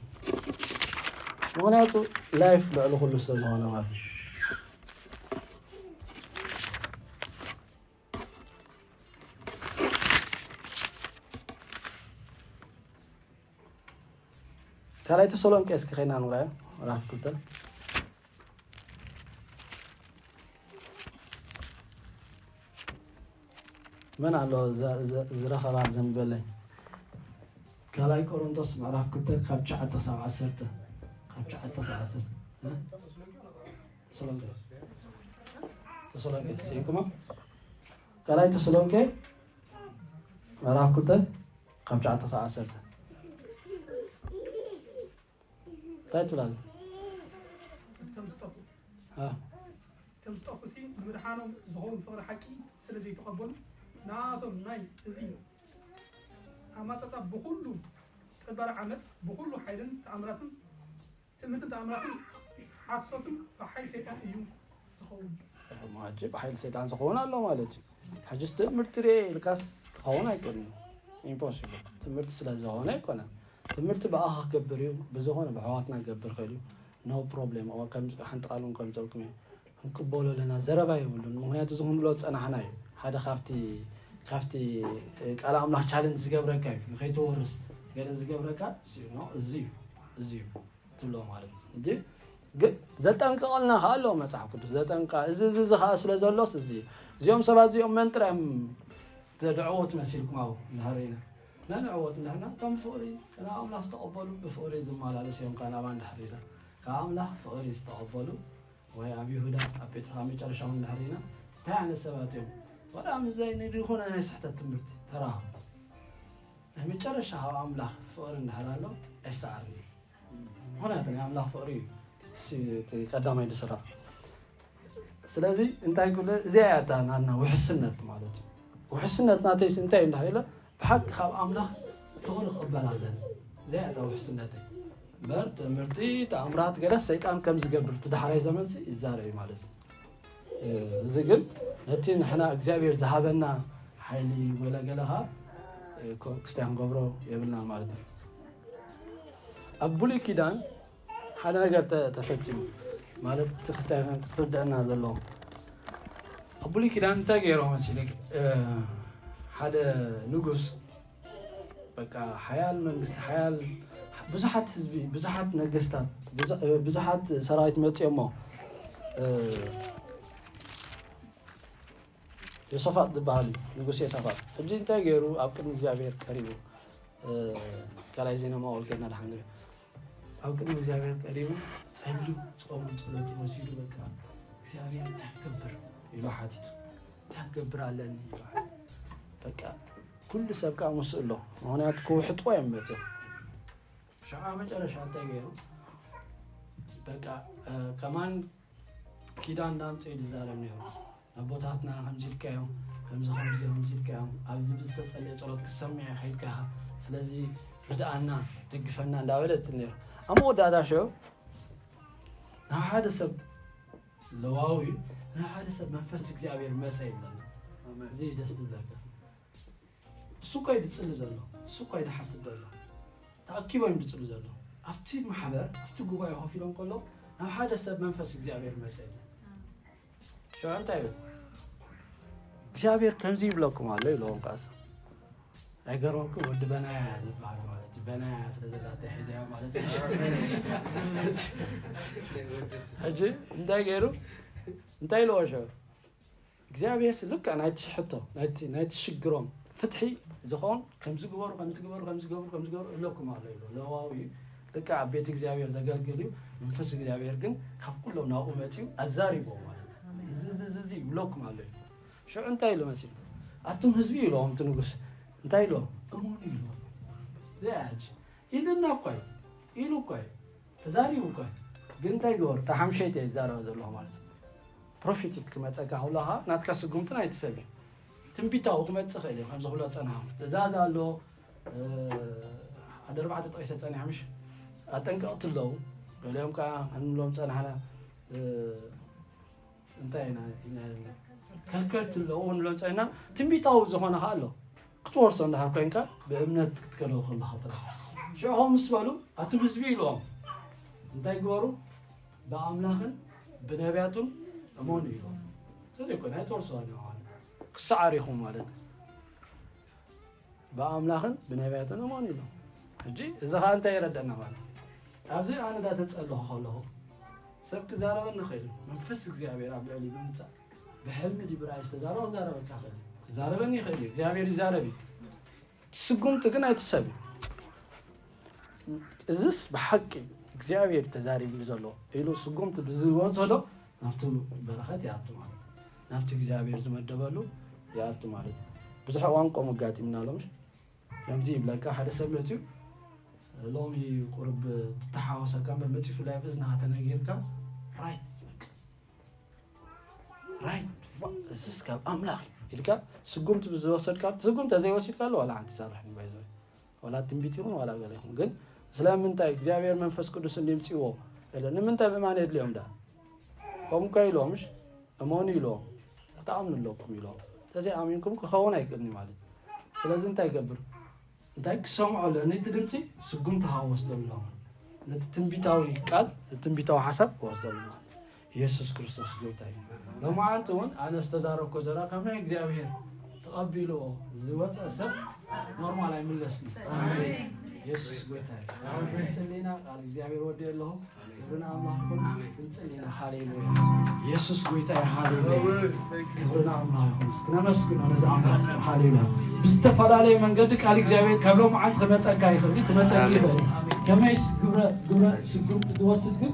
ምክንያቱ ላይፍ ልዕሊ ኩሉ ስለ ዝኾነ ማለት እዩ። ካልኣይ ተሰሎንቄ እስኪ ከይና ንርኣዮ ምዕራፍ ክልተ መን ኣሎ ዝረኸባ ዘንበለይ ካልኣይ ቆሮንቶስ ምዕራፍ ክልተ ካብ ትሽዓተ ክሳብ ዓሰርተ ካብ ትሽዓተ ክሳብ ዓሰርተ ተሰሎንቄ ተሰሎንቄ ስኢንኩሞ ካልኣይ ተሰሎንቄ ምዕራፍ ክልተ ካብ ትሽዓተ ክሳብ ዓሰርተ እንታይ ትብል ኣለ? ከም ዝጠፉሲ ንምድሓኖም ዝኸውን ፍቕሪ ሓቂ ስለ ዘይተቐበሉ ንኣቶም ናይ እዚ ኣማጠጣ ብኹሉ ጥበል ዓመፅ ብኹሉ ሓይልን ተኣምራትን ትምህርትን ተኣምራትን ሓሶትን ብሓይሊ ሰይጣን እዩ ዝኸውን። ሕጂ ብሓይሊ ሰይጣን ዝኸውን ኣሎ ማለት እዩ። ሕጅስ ትእምርቲ ርኤ ኢልካስ ክኸውን ኣይክእልን እዩ። ኢምፖሲብል ትምህርቲ ስለ ዝኾነ ኣይኮነን። ትምህርቲ ብኣኻ ክገብር እዩ፣ ብዝኾነ ብኣሕዋትና ክገብር ይኽእል እዩ። ኖ ፕሮብሌም። እዋ ከም ሓንቲ ቃል እውን ከምዘልኩም እዩ። ክንቅበሎ ኣለና፣ ዘረባ የብሉን። ምክንያቱ እዚ ክንብሎ ዝጸናሕና እዩ። ሓደ ካብቲ ካብቲ ቃል ኣምላኽ ቻለንጅ ዝገብረካ እዩ። ንኸይትወርስ ገለ ዝገብረካ እሱ እዩ። ኖ፣ እዚ እዩ፣ እዚ እዩ። ትብሎ ማለት እዩ እንጂ ግን ዘጠንቅቐልና ከዓ ኣለዎ መፅሓፍ ቅዱስ ዘጠንቃ እዚ እዚ እዚ ከዓ ስለ ዘሎስ እዚ እዩ። እዚኦም ሰባት እዚኦም መን ጥራይ እዮም ዘድዕዎ ትመሲልኩም ኣብኡ እንድሕር ኢና ነንዕወት እንድሕርና እቶም ብፍቕሪ ናብ ኣምላኽ ዝተቐበሉ ብፍቕሪ ዝመላለሱ እዮም ከዓ ናብኣ እንድሕር ኢለ ካብ ኣምላኽ ፍቕሪ ዝተቐበሉ ወይ ኣብ ይሁዳ ኣብ ጴጥሮስ ኣብ መጨረሻ እውን እንድሕር ኢና እንታይ ዓይነት ሰባት እዮም ወላ ምዘይ ንድኾነ ናይ ስሕተት ትምህርቲ ተራኸቡ ናይ መጨረሻ ካብ ኣምላኽ ፍቕሪ እንድሕር ኣሎ ኣይሰዓርን እዩ ምኽንያቱ ናይ ኣምላኽ ፍቕሪ እዩ እቲ ቀዳማይ ዝስራሕ ስለዚ እንታይ ክብል እዚኣ እያ እታ ናና ውሕስነት ማለት እዩ ውሕስነት ናተይስ እንታይ እንዳ ኢለ ብሓቂ ካብ ኣምላኽ ፍቕሪ ክቕበል ኣለኒ እዚኣ እያ እታ ውሕስነተይ እምበር ትምህርቲ ተኣምራት ገለ ሰይጣን ከም ዝገብር እቲ ዳሕራይ ዘመንሲ ይዛረብ እዩ ማለት እዩ እዚ ግን ነቲ ንሕና እግዚኣብሔር ዝሃበና ሓይሊ ወለገለኻ ክስታይ ክንገብሮ የብልና ማለት እዩ ኣብ ብሉይ ኪዳን ሓደ ነገር ተፈፂሙ ማለት እቲ ክስታይ ክትርድአና ዘለዎ ኣብ ብሉይ ኪዳን እንታይ ገይሮ መሲሉ ሓደ ንጉስ በቃ ሓያል መንግስቲ ሓያል ብዙሓት ህዝቢ ብዙሓት ነገስታት ብዙሓት ሰራዊት መፅኦሞ ዮሰፋጥ ዝበሃል እዩ ንጉስ ዮሰፋጥ ሕጂ እንታይ ገይሩ ኣብ ቅድሚ እግዚኣብሔር ቀሪቡ ካልኣይ ዜና ማወል ከይድና ድሓን ንሪኦ ኣብ ቅድሚ እግዚኣብሔር ቀሪቡ ጸልዩ ጾምን ጸሎትን ወሲዱ በቃ እግዚኣብሔር እንታይ ክገብር ኢሉ ሓቲቱ እንታይ ክገብር ኣለኒ ኢሉ ሓቲቱ በቃ ኩሉ ሰብ ከዓ ምስኡ ኣሎ ምክንያቱ ክውሕጥዎ እዮም መፅኦም ሸዓ መጨረሻ እንታይ ገይሩ በቃ ከማን ኪዳን እናምፅኡ እዩ ዝዛረብ ነይሩ ኣቦታትና ከምዚ ኢልካዮም ከምዚ ከምዚ ከምዚ ኢልካዮም ኣብዚ ብዝተፀለየ ፀሎት ክሰምዕ ከይድካ ስለዚ ርድኣና ደግፈና እንዳበለ ትል ነይሩ ኣብ መወዳእታ ሽዑ ናብ ሓደ ሰብ ለዋዊ ናብ ሓደ ሰብ መንፈስ እግዚኣብሔር መፀ ይብለና እዚ ደስ ትብለካ እሱ እኮ እዩ ዝፅሊ ዘሎ እሱ እኮ እዩ ዝሓትት ዘሎ ተኣኪቦም ድፅሉ ዘሎ ኣብቲ ማሕበር ኣብቲ ጉባኤ ኮፍ ኢሎም ከሎ ናብ ሓደ ሰብ መንፈስ እግዚኣብሔር መፀ ሽዑ እንታይ እዩ እግዚኣብሔር ከምዚ ይብለኩም ኣሎ ይብለዎም ከኣስ ኣይገርመኩም ወዲ በናያ ዝበሃል ማለት እዩ በናያ ስለ ዘላተ ሒዘያ ማለት እዩ ሕጂ እንታይ ገይሩ እንታይ ኢልዎ ሽዑ እግዚኣብሔር ልክዕ ናይቲ ሕቶ ናይቲ ሽግሮም ፍትሒ ዝኸውን ከምዚ ግበሩ ከምዚ ግበሩ ከምዚ ግበሩ ከምዚ ግበሩ እለኩም ኣሎ ኢሉ። ለዋዊ ልክዕ ኣብ ቤት እግዚኣብሔር ዘገልግል እዩ። መንፈስ እግዚኣብሔር ግን ካብ ኩሎም ናብኡ መፅዩ ኣዛሪቦ ማለት እዩ። እዚ እዚ እዚ እዚ ይብለኩም ኣሎ ኢሉ። ሽዑ እንታይ ኢሉ መሲሉ? ኣቱም ህዝቢ ኢሎም እቲ ንጉስ እንታይ ኢሎም? እሙን ኢሉ። ዘያጅ ኢልና እኳ እዩ ኢሉ እኳ እዩ ተዛሪቡ እኳ እዩ። ግን እንታይ ግበር? ተሓምሸይተ ይዛረብ ዘለኹ ማለት እዩ። ፕሮፌቲክ ክመፀካ ከሎ ከዓ ናትካ ስጉምትን ኣይትሰብ እዩ። ትንቢታዊ ክመፅእ ክእል እዩ። ከምዚ ክብሎ ፀናኹ ትእዛዝ ኣሎ። ሓደ ኣርባዕተ ጠቂሰ ፀኒሐ ምሽ ኣጠንቀቕቲ ኣለዉ። ገሊኦም ከዓ ክንብሎም ፀናሕና እንታይ ኢና ከልከልቲ ኣለዉ ክንብሎም ፀኒሕና። ትንቢታዊ ዝኾነ ከዓ ኣሎ። ክትወርሶ እንዳሃብ ኮይንካ ብእምነት ክትከልኦ ከለካ ጥራሕ ሽዑ ምስ በሉ ኣቱም ህዝቢ ኢልዎም እንታይ ግበሩ? ብኣምላኽን ብነቢያቱን እመኑ ኢልዎም። ስለዚ እኮ ናይ ተወርሶ ማለት ክሰዓር ኢኹም ማለት ብኣምላኽን ብነቢያትን እመኑ ኢሎም። ሕጂ እዚ ኸዓ እንታይ የረደና ማለት ኣብዚ ኣነ ዳ ተጸለኹ ከለኹ ሰብ ክዛረበኒ ይኽእል እዩ። መንፈስ እግዚኣብሔር ኣብ ልዕሊ ብምጻእ ብሕልሚ ድዩ ብራእይ ዝተዛረበ ክዛረበካ ይኽእል እዩ። ክዛረበኒ ይኽእል እዩ። እግዚኣብሔር ይዛረብ እዩ። ስጉምቲ ግን ኣይትሰብ እዩ። እዝስ ብሓቂ እግዚኣብሔር ተዛሪቡ ዘሎ ኢሉ ስጉምቲ ብዝወሰዶ ናብቲ በረኸት ይኣቱ ማለት እዩ። ናብቲ እግዚኣብሔር ዝመደበሉ ይኣቱ ማለት እዩ። ብዙሕ እዋን ከምኡ ኣጋጢምና ሎምሽ ከምዚ ይብለካ ሓደ ሰብ መፅዩ ሎሚ ቁርብ ትተሓወሰካ እምበር መፅዩ ፍላይ ኣብ እዝንኻ ተነጊርካ ራይት በቃ ራይት እዝስ ካብ ኣምላኽ እዩ ኢልካ ስጉምቲ ብዝወሰድካ ስጉምቲ ዘይወሲድካ ኣሎ ዋላ ሓንቲ ሰርሕ ባይዘ ዋላ ትንቢት ይኹን ዋላ ገለ ይኹን ግን ስለምንታይ እግዚኣብሔር መንፈስ ቅዱስ እንዲምፅዎ ለ ንምንታይ ምእማን የድልዮም ዳ ከምኡ እኮ ኢልዎም ምሽ እመኑ ኢልዎም ክትኣምኑ ኣለኩም ኢልዎም ተዘይኣሚንኩም ክኸውን ኣይክእልኒ ማለት ስለዚ እንታይ ይገብር እንታይ ክሰምዖ ኣለኒ እቲ ድምፂ ስጉምቲ ከዓ ወስደሉ ኣለኹ ነቲ ትንቢታዊ ቃል እቲ ትንቢታዊ ሓሳብ ክወስደሉ ማለት ኢየሱስ ክርስቶስ ጎይታ እዩ። ሎማዓንቲ እውን ኣነ ዝተዛረብኮ ዘራ ካብ ናይ እግዚኣብሔር ተቐቢልዎ ዝወፀ ሰብ ኖርማል ኣይምለስን። ኢየሱስ ጎይታ እዩ። ክንፅሊ ኢና ቃል እግዚኣብሔር ወዲ ኣለኹ። ክብሪ ንኣምላኽ ይኹን። ክንፅሊ ኢና። ሃሌሉያ። ኢየሱስ ጎይታ እዩ። ሃሌሉያ። ክብሪ ንኣምላኽ ይኹን። እስኪ ነመስግኖ ነዚ ኣምላኽ። ሃሌሉያ። ብዝተፈላለየ መንገዲ ቃል እግዚኣብሔር ካብ ሎማዓንቲ ክመፀካ ይኽእል እዩ። ክመፀካ ይኽእል እዩ። ከመይ ግብረ ግብረ ስጉምቲ ትወስድ ግን